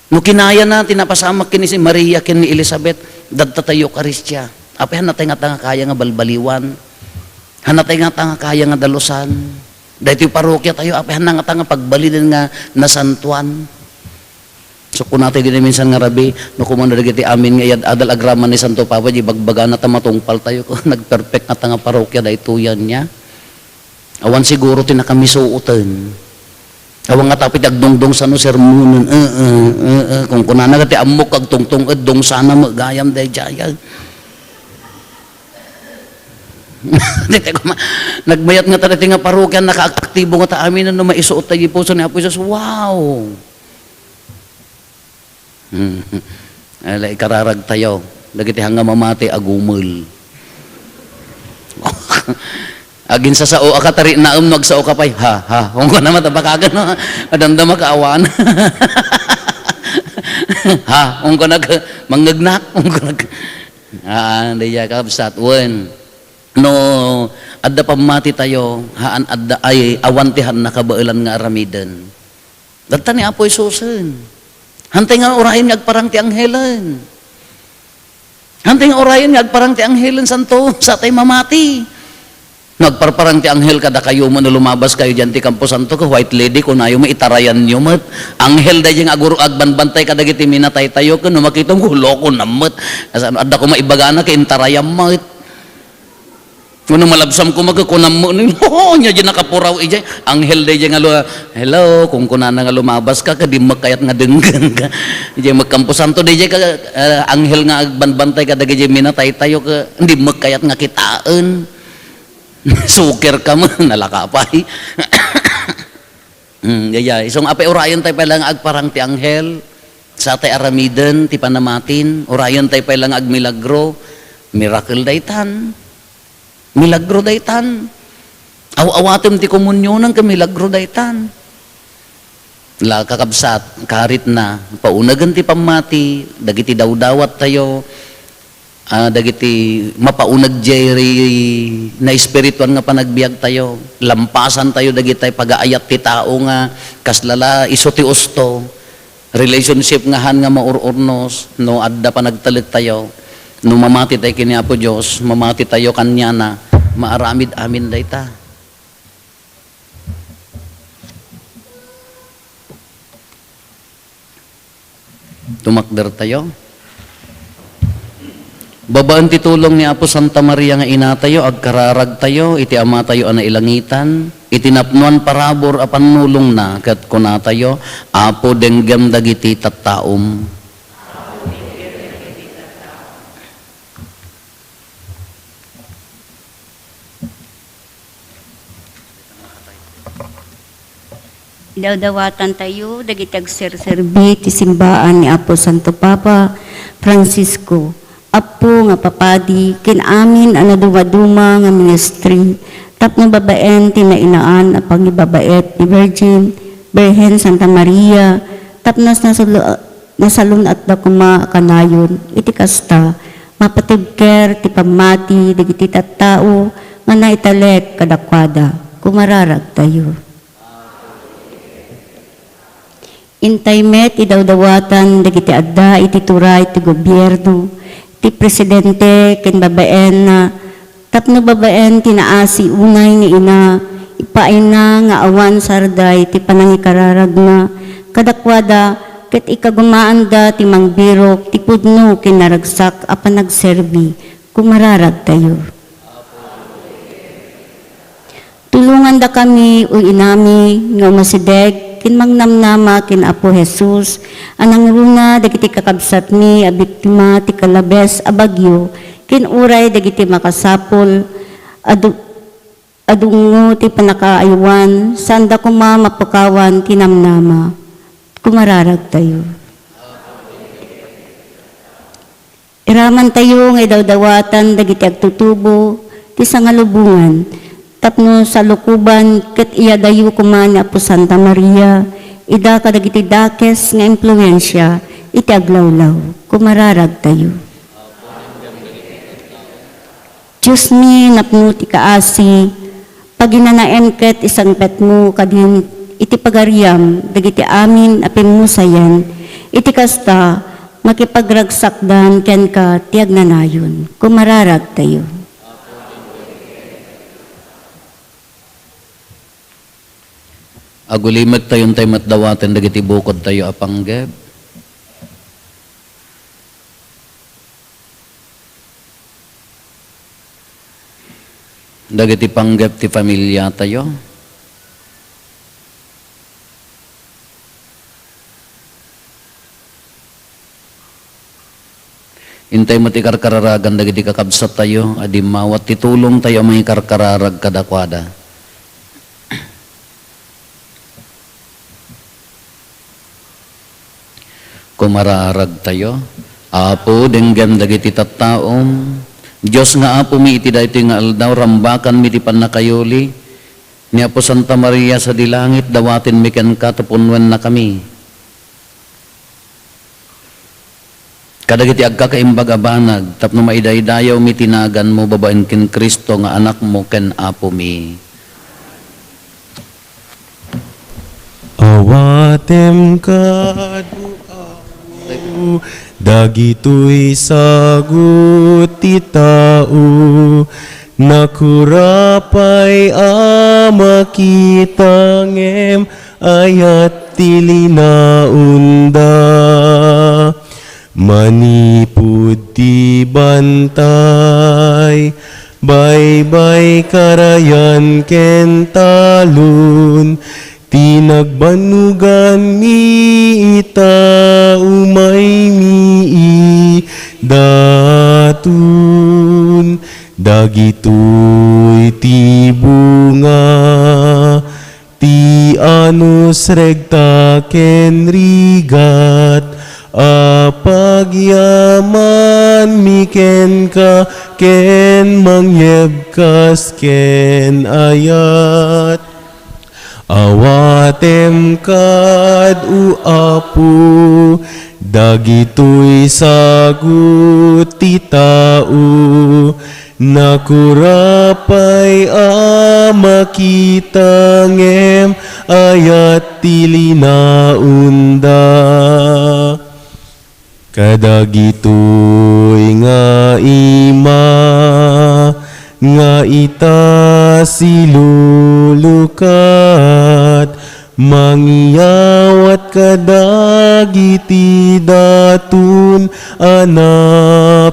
No kinayana ti napasamak ken ni Maria ken ni Elizabeth, dadta tayo Eukaristia. Apay, hannatay ngata nga kaya nga balbaliwan. Hannatay ngata nga kaya nga dalusan. Daytoy parokia tayo, apay, hanna ngata nga pagbalinen nga nasantuan. So, kunatay din minsan nga rabi, no kumano dagiti amin nga iyad-adal agraman ni Santo Papa, di bagbagana ta matungpal tayo, nagperfect ngata nga parokia daytoyan niya. Awan siguro ti nakamisuoten. Awan nga tapit agdungdung sano sermonen. Eh, eh, eh, eh. Kung kunana nga ti ammok agtungtong, eh, dungsana met gayam daydiay. Daytoy kuma-, nagmayat nga ta daytoy nga parokia, nakaaktibo nga ta amin no maisuot tayo puso ni Apo Jesus. Wow! Hmm. Ala, ikararag tayo. Dagiti hanga mamati, agumel. Aginsasao a ka, tari naem no agsao ka pay, ha, ha. Ungko na matabakagan, no? Adamdama ka awan. Ha, ungko nag-, mangngegnak, ungko nag-, ah, daydiay, kabsat, wen. No, adda pammati tayo, haan adda, ay, awan ti haan nakabaelan nga aramiden. Dadta ni Apo Jesusen. Hantay nga urayen nga agparang ti anghelen. Hantay nga urayen nga agparang ti anghelen, santo, sa tay mamati. No agparparang ti anghel kadakayo, no lumabas kayo diyan ti kamposanto, ka White Lady, kunayo met, itarayanyo met. Anghel daydiay nga agur-, agbanbantay kadagiti minatay tayo, ken no makitam, loko na met. Kasano, adda koma ibagana, ket intarayam met. Wenno malabsam koma ket kunam met ni, "Ho, nya di nakapuraw idiay." Anghel daydiay nga lu-, "Hello," kunkunana nga, "lumabas ka, ket dimmek kayat nga denggen ka." Idiay met kamposanto daydiay ka, eh, anghel nga agbanbantay kadagiti minatay tayo, ket dimmek kayat nga kitaen. Suker ka met, nalaka pay. Mm, yaya. Isung apay urayon tayo pay lang agparang ti anghel, sa tay aramiden ti panamatin, urayon tayo pay lang agmilagro, miracle daytan. Milagro daytan. Aw-awatem ti komunionen ken milagro daytan. La, kakabsat, karit na, paunegen ti pammati, dagiti dawdawat tayo, ah, dagiti mapauneg jay ri-, naespirituan nga panagbiag tayo. Lampasan tayo dagiti pagaayat ti tao nga kasla la isu ti usto. Relationship nga han nga maur-urnos, no adda panagtalek tayo. No mamati tayo ken ni Apo Dios, mamati tayo kaniana, maaramid amin dayta. Tumakder tayo. Babaen ti tulong ni Apo Santa Maria nga Ina tayo, agkararag tayo iti Ama tayo a nailangitan, iti napnoan parabur a pannulongna, ket kuna tayo, "Apo, denggem dagiti tattaom." Idawdawatantayo dagiti agserserbi ti simbaan ni Apo Santo Papa Francisco, Apo nga papadi ken amin a nadumaduma nga ministry tapno babaen ti nainaan a pangibabaet ni Virgin, Birhen Santa Maria, tapno nasalo-, nasalun-atda koma a kanayon. Iti kasta, mapatibker ti pammati dagiti tattao nga naitalek kadakuada. Kumararagtayo. Intay met idawdawatan dagiti adda iti turay ti gobierno, ti presidente ken babaenna, tapno babaen ti naasi unay ni ina, ipaayna nga awan sarday ti panangikararagna kadakuada ket ikagumaanda ti mangbirok ti pudno ken naragsak a panagserbi. Kumararagtayo. Tulongandakami, o inami, nga umasideg ken mangnamnama ken Apo Jesus a nangruna dagiti kakabsatmi a biktima ti kalabes a bagyo ken uray dagiti makasapul a du-, a dungngo ti pannakaaywan, saanda koma mapukawan ti namnama. Kumararagtayo. Iramantayo nga idawdawatan dagiti agtutubo ti sangalubongan tapno salukoban ket iyadayo koma ni Apo Santa Maria ida kadagiti dakes nga impluensia iti aglawlaw. Kumararagtayo. Diosmi, napno ti kaasi, paginanaem ket isangpetmo kadin iti pagariam dagiti amin a pimmusayan. Iti kasta, makipagragsakdan kenka ti agnanayon. Kumararagtayo. Agulimektayo intay met dawaten dagiti bukodtayo a panggep. Dagiti panggep ti familiatayo. Intay met ikarkararagan dagiti kakabsattayo a dimmawat ti tulongtayo a mangikarkararag kadakuada. Kumararagtayo. Apo, denggem dagiti tattaom. Dios nga Apomi, iti daytoy nga aldaw, rambakanmi ti pannakayuli ni Apo Santa Maria sadi langit, dawatenmi kenka ta punnuennakami kadagiti agkakaimbag a banag tapno maidaydayawmi ti naganmo babaen ken Cristo nga Anakmo ken Apomi. Awatem kad, O Apo, dagitoy sagut ti tao, nakura pay a makita ngem ayat ti linaonda. Manipud ti bantay, baybay, karayan, ken talon, ti nagbannoganmi ita, umaymi idaton. Dagitoy ti bunga ti anus, regta, ken rigat a pagyamanmi kenka, ken mangyebkas ken ayat. Awatem kad, O Apo, dagitoy sagut ti tao, nakura pay a makita ngem ayat ti linaonda. Kadagitoy nga ima nga ita silulukat, mangiyawat kadagiti daton a napnoan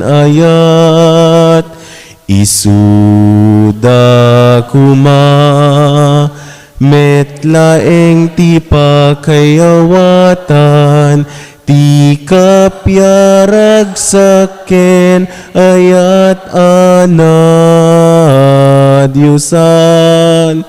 ayat. Isuda koma met laeng ti pakayawatan ti kapiaragsak ken ayat a nadiosan.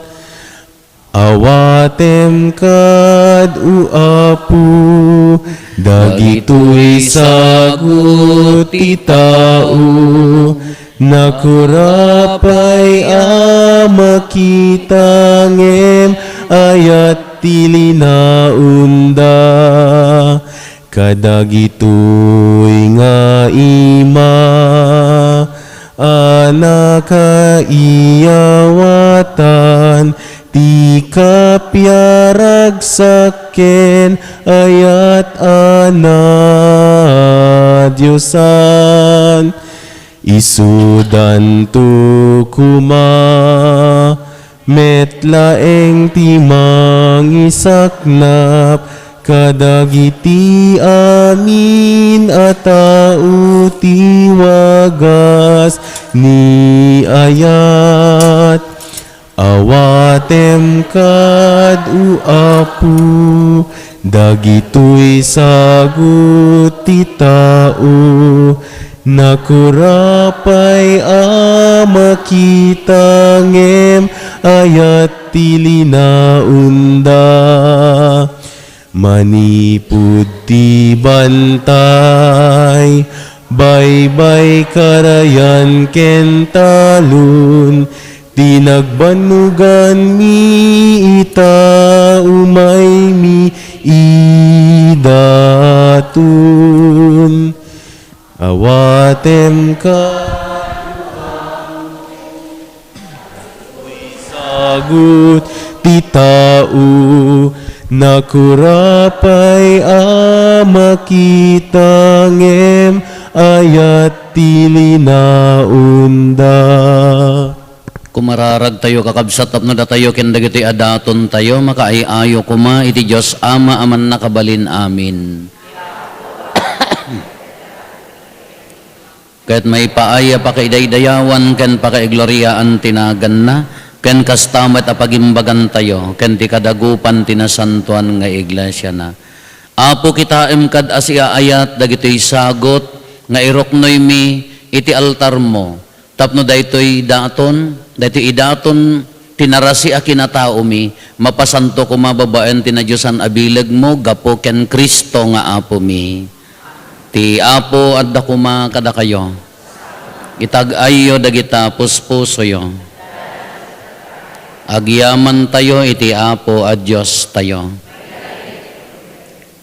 Awatem kad, O Apo, dagitoy sagut ti tao, nakurapay a makita ngem ayat ti linaonda. Kadagitoy nga ima a nakaiyawatan ti kapiaragsak ken ayat a nadiosan. Isudanto koma met laeng ti mangisaknap kadagiti amin a tao ti wagas ni ayat. Awatem kad, O Apo, dagitoy sagut ti tao, nakurapay a makita ngem ayat ti linaonda. Manipud ti bantay, baybay, karayan, ken talon, ti nagbannoganmi ita umaymi idaton. Awatem ka sagut ti tao, nakurapay a makita ngem ayat ti linaonda. Kumararagtayo, kakabsat, tapno datayo ken dagitoy a datontayo makaay-ayo koma iti Dios Ama a Mannakabalin. Amen. Ket maipaay a pakaidaydayawan ken pakaigloriaan ti naganna, ken kasta met a pagimbagantayo ken ti kadagupan ti nasantoan nga iglesiana. Apo, kitaem kad a siaayat dagitoy sagut nga iruknoymi iti altarmo, tapno daytoy daton, daytoy idaton ti narasi a kinataomi, mapasanto koma babaen ti nadiosan a bilegmo gapu ken Cristo nga Apomi. Ti Apo adda koma kadakayo. Itag-ayyo dagita puspusoyo. Agyamantayo iti Apo a Diostayo.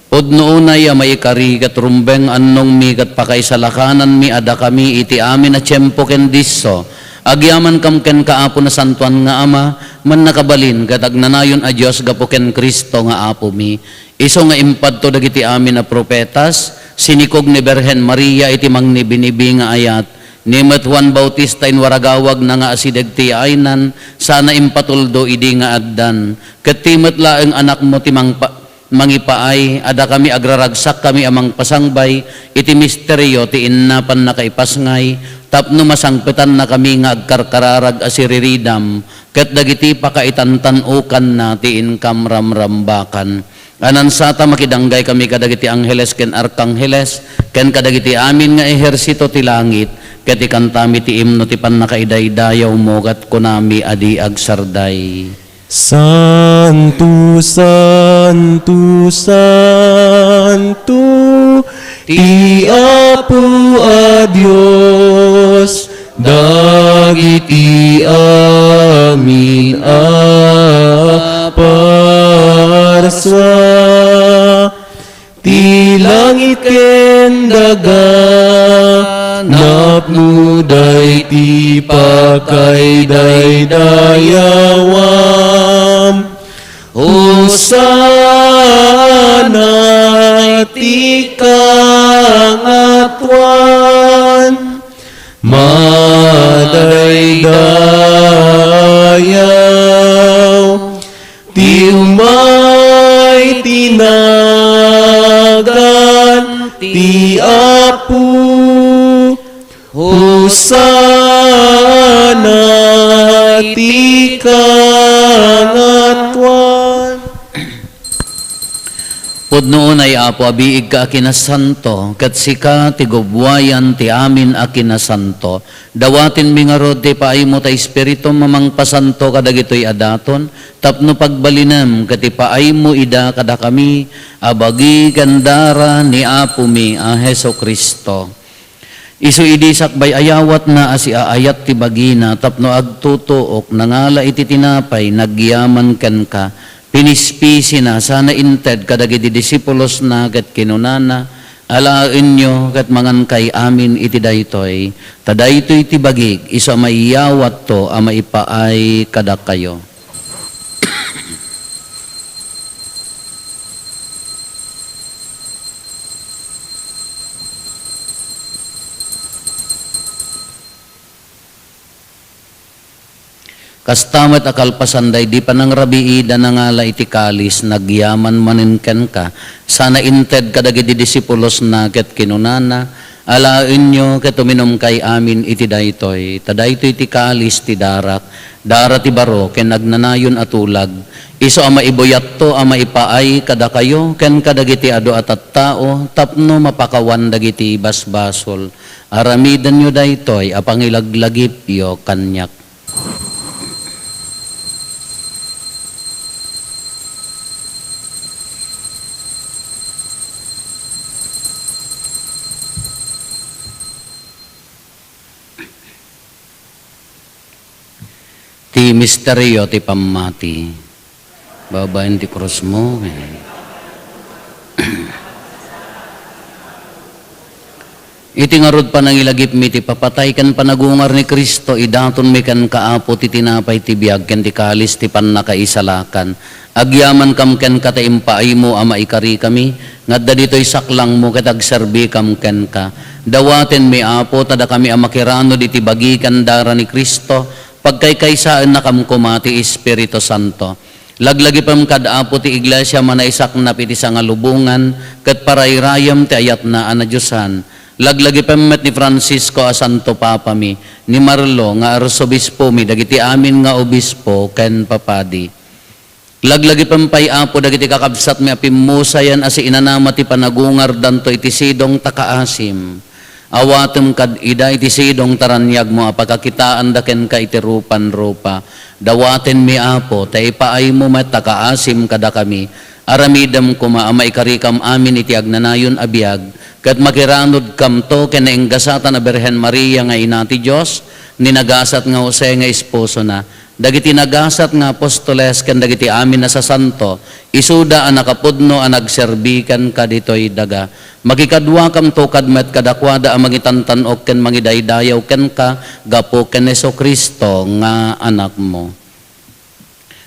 Pudno unay a maikari ket rumbeng annongmi ket pakaisalakananmi a dakami iti amin a tiempo ken disso. Agyamankam kenka, Apo, Nasantoan nga Ama, Mannakabalin, ket agnanayon a Dios gapu ken Cristo nga Apomi. Isu nga impadto dagiti amin a profetas, sinikog ni Birhen Maria iti mangnibinibi nga ayat, ni met Juan Bautista inwaragawagna nga asideg ti yaaynan, sana impatuldo idi nga addan. Ket ti met laeng Anakmo ti mangpa-, mangipaay a dakami agraragsakkami a mangpasangbay iti misterio ti inna pannakaipasngay, tapno masangpetannakami nga agkarkararag a siriridam ket dagiti pakaitantan-okanna ti inkam ramrambakan. Anansata, makidanggay kami kadagiti angheles ken arkangheles, ken kadagiti amin nga ehersito ti langit, ket ikantami ti imno ti pannakaidaydayawmo, ket kunami a di agsarday: Santo, santo, santo, ti Apo a Dios, dagiti amin a parsua, ti langit ken daga, napno daydi pakaidaydayawam. Hosanna ti kangatoan. Madaydayaw ti umay ti nagan ti Apo. Hosanna ti kangatoan. Pudno unay, Apo, a biigka a kinasanto, ket sika ti gubbuayan ti amin a kinasanto. Dawatenmi ngarud ti paaymo ta Espiritum a mangpasanto kadagitoy a daton, tapno pagbalinem ket ipaaymo ida kadakami a bagi ken dara ni Apomi a Jesu-Cristo. Isu idi sakbay ayawatna a siaayat ti bagina tapno agtutuok, nangala iti tinapay, nagyaman kenka, pinispisina, sana inted kadagiti disipulosna ket kinunana, "Alaenyo ket mangankay amin iti daytoy, ta daytoy ti bagik, isu a maiyawatto a maipaay kadakayo." Kasta met a kalpasan daydi panangrabiida, nangala iti kalis, nagyaman manen kenka, sana inted kadagiti disipulosna ket kinunana, "Alaenyo ket uminumkay amin iti daytoy, ta daytoy ti kalis ti darak, dara ti baro ken agnanayon a tulag, isu a maibuyatto a maipaay kadakayo ken kadagiti adu a tattao tapno mapakawan dagiti basbasol. Aramidenyo daytoy a pangilaglagipyo kaniak." Ti misterio ti pammati. Babaen ti krusmo. Iti ngarud panangilagipmi ti papatay ken panagungar ni Cristo, idatonmi kenka, Apo, ti tinapay ti biag ken ti kalis ti pannakaisalakan. Agyamankam kenka ta impaaymo a maikarikami, nga adda ditoy saklangmo ket agserbikam kenka. Dawatenmi, Apo, ta dakami a makiranod iti bagi ken dara ni Cristo, pagkaykaysaennakam koma ti Espiritu Santo. Laglagipem kad Apo ti Iglesia a naisaknap iti sangalubongan ket parayrayem ti ayatna a nadiosan. Laglagipem met ni Francisco a Santo Papami, ni Marlo nga Arsobispomi, dagiti amin nga obispo ken papadi. Laglagipem pay, Apo, dagiti kakabsatmi a pimmusayan a siinanama ti panagungardanto iti sidong ta kaasim. Awatem kad ida iti sidong ta raniagmo a pakakitaanda kenka iti rupan-rupa. Dawatenmi, Apo, ta ipaaymo met ta kaasim kadakami. Aramidem koma a maikarikam amin iti agnanayon a biag, ket makiranodkamto ken nainggasatan a Birhen Maria nga Ina ti Dios, ni nagasat nga Jose nga esposona, dagiti nagasat nga apostoles ken dagiti amin a sasanto, isuda a nakapudno a nagserbi kenka ditoy daga. Makikaduakamto kad met kadakuada a mangitantan-ok ken mangidaydayaw kenka gapu ken Jesu-Cristo nga Anakmo.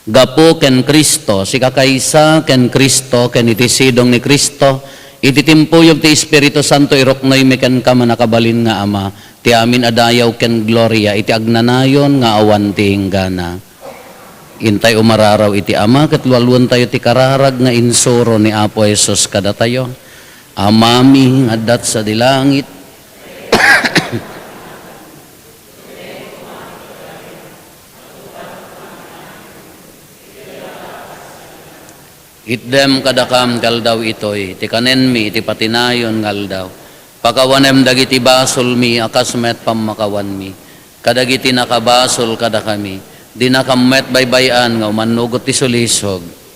Gapu ken Cristo, sikakaysa ken Cristo, ken iti sidong ni Cristo, iti timpuyog ti Espiritu Santo, iruknoymi kenka, mannakabalin nga Ama, ti amin a dayaw ken gloria iti agnanayon nga awan ti inggana. Intay umararaw iti Ama ket lualuentayo ti kararag nga insuro ni Apo Jesus kadatayo. Amami nga adda sadi langit, itdem kadakam ti aldaw itoy ti kanenmi iti patinayon nga aldaw. Pakawanem dagiti basolmi a kas met pammakawanmi kadagiti nakabasol kadakami. Dinakam met baybay-an nga umannugot ti sulisog.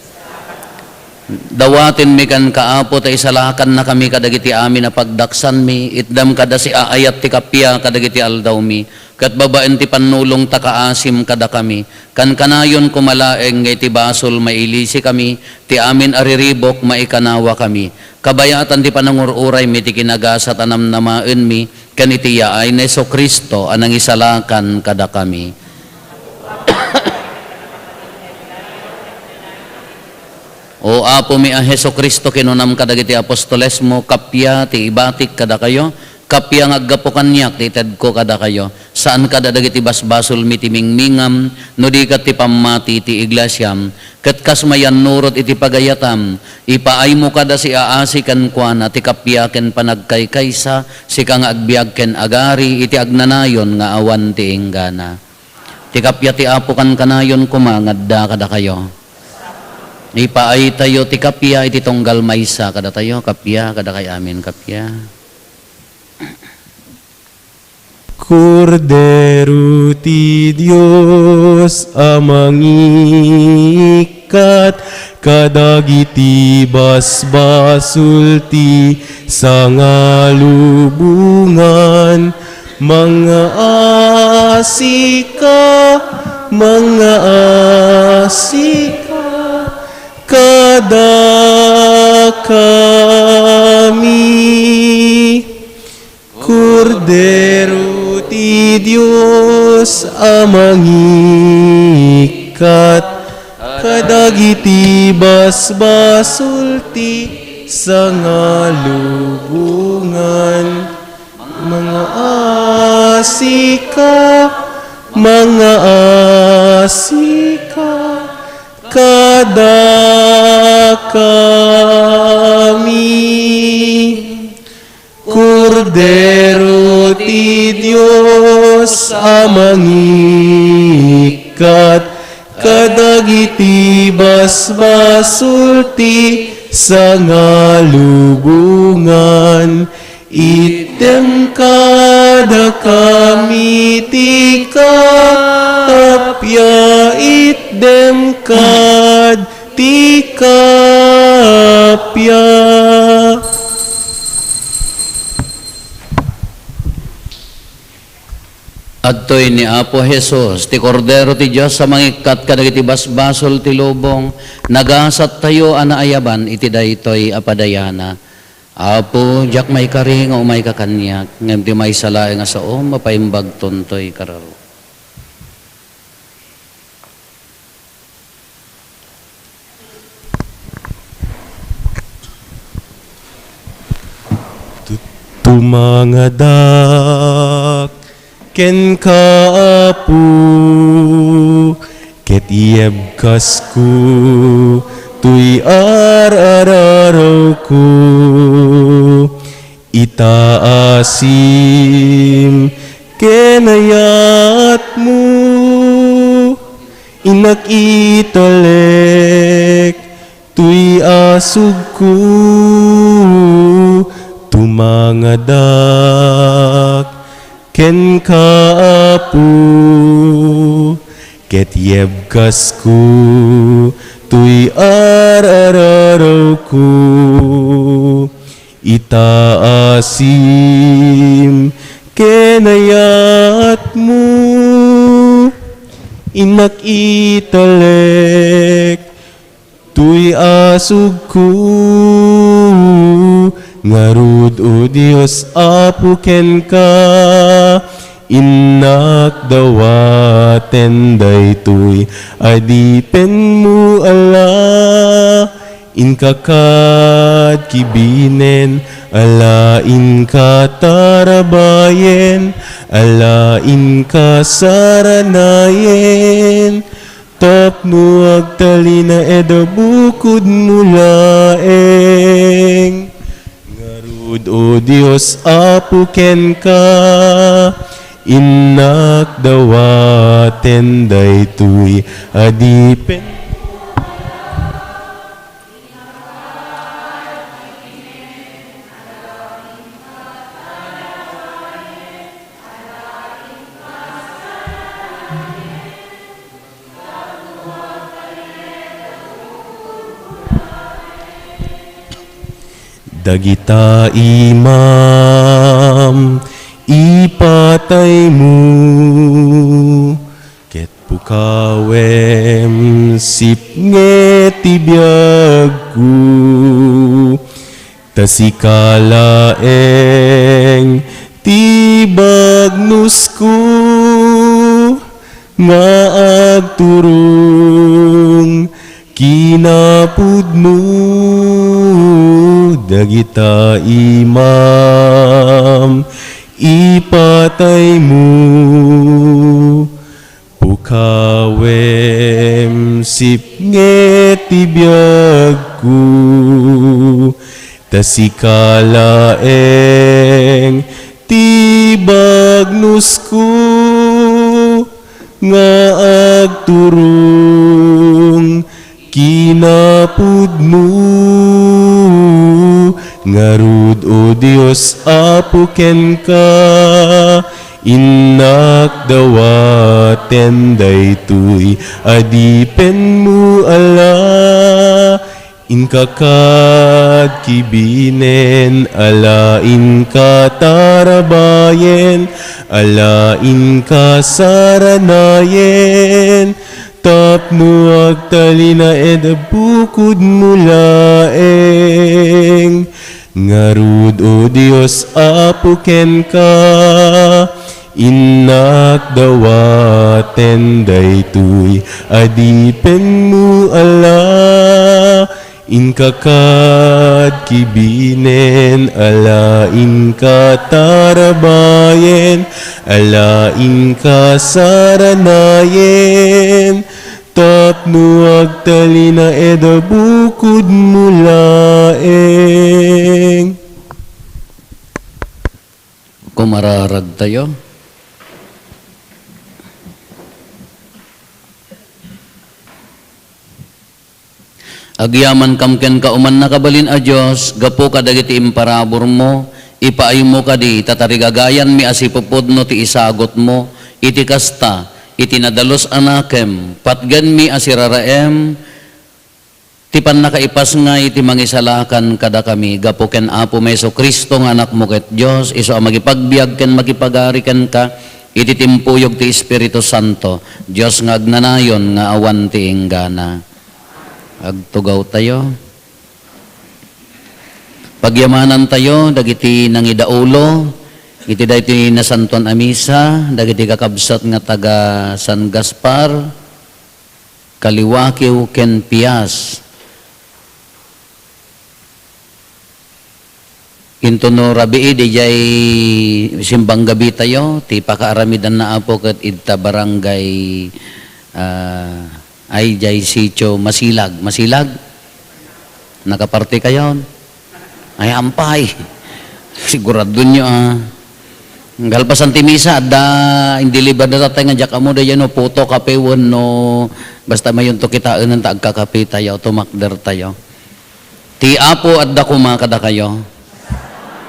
Dawatenmi kenka, Apo, ta isalakannakami kadagiti amin a pagdaksanmi. Itdem kada siaayat ti kappia kadagiti aldawmi, ket babaen ti pannulong ta kaasim kadakami. Kankanayon koma laeng nga iti basol mailisikami, ti amin a riribuk maikanawakami. Kabayatan ti panangur-uraymi ti kinagasat a namnamaenmi, ken iti yaay ni Jesu-Cristo a nangisalakan kadakami. O Apomi a Jesu-Cristo, kinunam kadagiti apostolesmo, kappia ti ibatik kadakayo, kappia nga aggapu kaniak ti itedko kadakayo. Saan kada dagiti basbasolmi ti mingmingam, no di ket ti pammati ti iglesiam. Ket kas mayannurot iti pagayatam, ipaaymo kada siaasi kenkuana ti kappia ken panagkaykaysa, sika nga agbiag ken agari iti agnanayon nga awan ti inggana. Ti kappia ti Apo kankanayon koma nga adda kadakayo. Ipaaytayo ti kappia iti tunggal maysa kadatayo, kappia, kadakay amin, kappia. Kordero ti Dios a mangikkat kadagiti basbasol ti sangalubongan, mangaasika, mangaasika kadakami. Kordero ti Dios a mangikkat kadagiti basbasol ti sangalubongan, mangaasika, mangaasika kadakami. Kordero ti Dios a mangikkat kadagiti basbasol ti sangalubongan, itdem kadakami ti kappia, itdem kad ti kappia. Adtoy ni Apo Jesus, ti Kordero ti Dios a mangikkat kadagiti basbasol ti lubong, nagasattayo a naayaban iti daytoy a padayana. Apo, diak maikari nga umayka kaniak, ngem ti maysa laeng a saom, mapaimbagton toy kararo. Tu-, tumangadak kenka, Apo, ket iyebkasko toy ar-ararawko. Itaasim ken ayatmo, innak italek toy asugko, tumangadak kenka, Apo, ket yebkasko toy ar-ararawko. Itaasim ken ayatmo, innak italek toy asugko. Ngarud, O Dios, Apo kenka, innak dawaten daytoy adipenmo a la. Inka kad kibinen a la, inka tarabayen a la, inka saranayen tapno agtalinaed a bukodmo laeng. Ngarud, O Dios, Apo kenka, innak dawaten daytoy adipen Dagita imam, ipataymo, ket pukawem sipnget ti biagko. Ta sika laeng ti bagnusko nga agturong kinapudno. Dagita imam, ipataymo, pukawem sipnget ti biagko. Ta sika laeng ti bagnusko nga agturong kin napudno. Ngarud, O Dios, Apo kenka, innak dawaten daytoy adipenmo a la. Inka kad kibinen a la, inka tarabayen a la, inka saranayen, tapno agtalinaed a bukodmo laeng. Ngarud, O Dios, Apo kenka, innak dawaten daytoy adipenmo a la. Inka kad kibinen a la, inka tarabayen a la, inka saranayen, tapno agtalinaed a bukodmo laeng. Kumararag tayo. Agyamankam kenka, O Mannakabalin a Dios, gapu kadagiti imparaburmo, ipaaymo kadi ta tarigagayanmi a sipupudno ti isagutmo. Iti kasta, iti nadalus a nakem, patgenmi a siraraem ti pannakaipasngay ti mangisalakan kadakami gapu ken Apomi Jesu-Cristo nga Anakmo ket Dios, isu a makipagbiag ken makipagari kenka iti timpuyog ti Espiritu Santo, Dios nga agnanayon nga awan ti inggana. Agtugaw tayo. Pagyamanan tayo dagiti nangidaulo iti daytoy nasantuan a misa, dagiti kakabsat nga taga San Gaspar, Kaliwakew ken Pias. Intono rabii, diay simbang gabi tayo, ti pakaaramidanna Apo ket idta barangay, ah, ay, diay sitio Masilag. Masilag? Nakaparti kayon? Ay, ampay. Siguradonyo, ah. Kalpasan ti misa, adda indeliver da tatay nga diak ammo, daydiay no puto, kape, wenno basta mayonto kitaen ta agkakape tayo, tumakder tayo. Ti Apo adda koma kadakayo.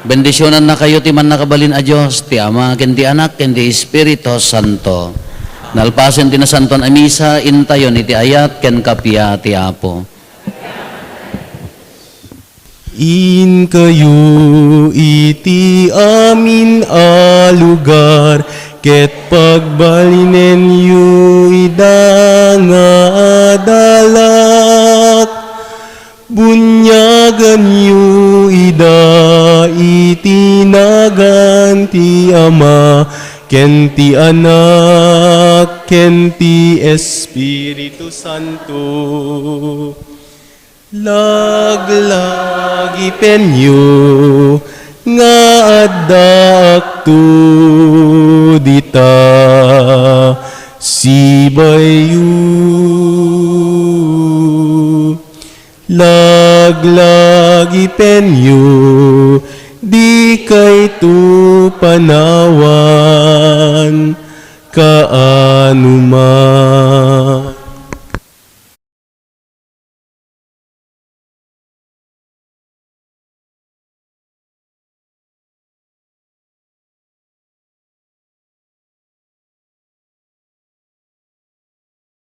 Bendisionannakayo ti Mannakabalin a Dios, ti Ama, ken ti Anak, ken ti Espiritu Santo. Nalpasen ti nasantuan a misa, intayon iti ayat ken kappia ti Apo. Inkayo iti amin a lugar, ket pagbalinenyo ida nga adalak. Bunyaganyo ida iti nagan ti Ama, ken ti Anak, ken ti Espiritu Santo. Laglagipenyo nga addaakto dita, sibayyo. Laglagipenyo, dikayto panawan kaano man.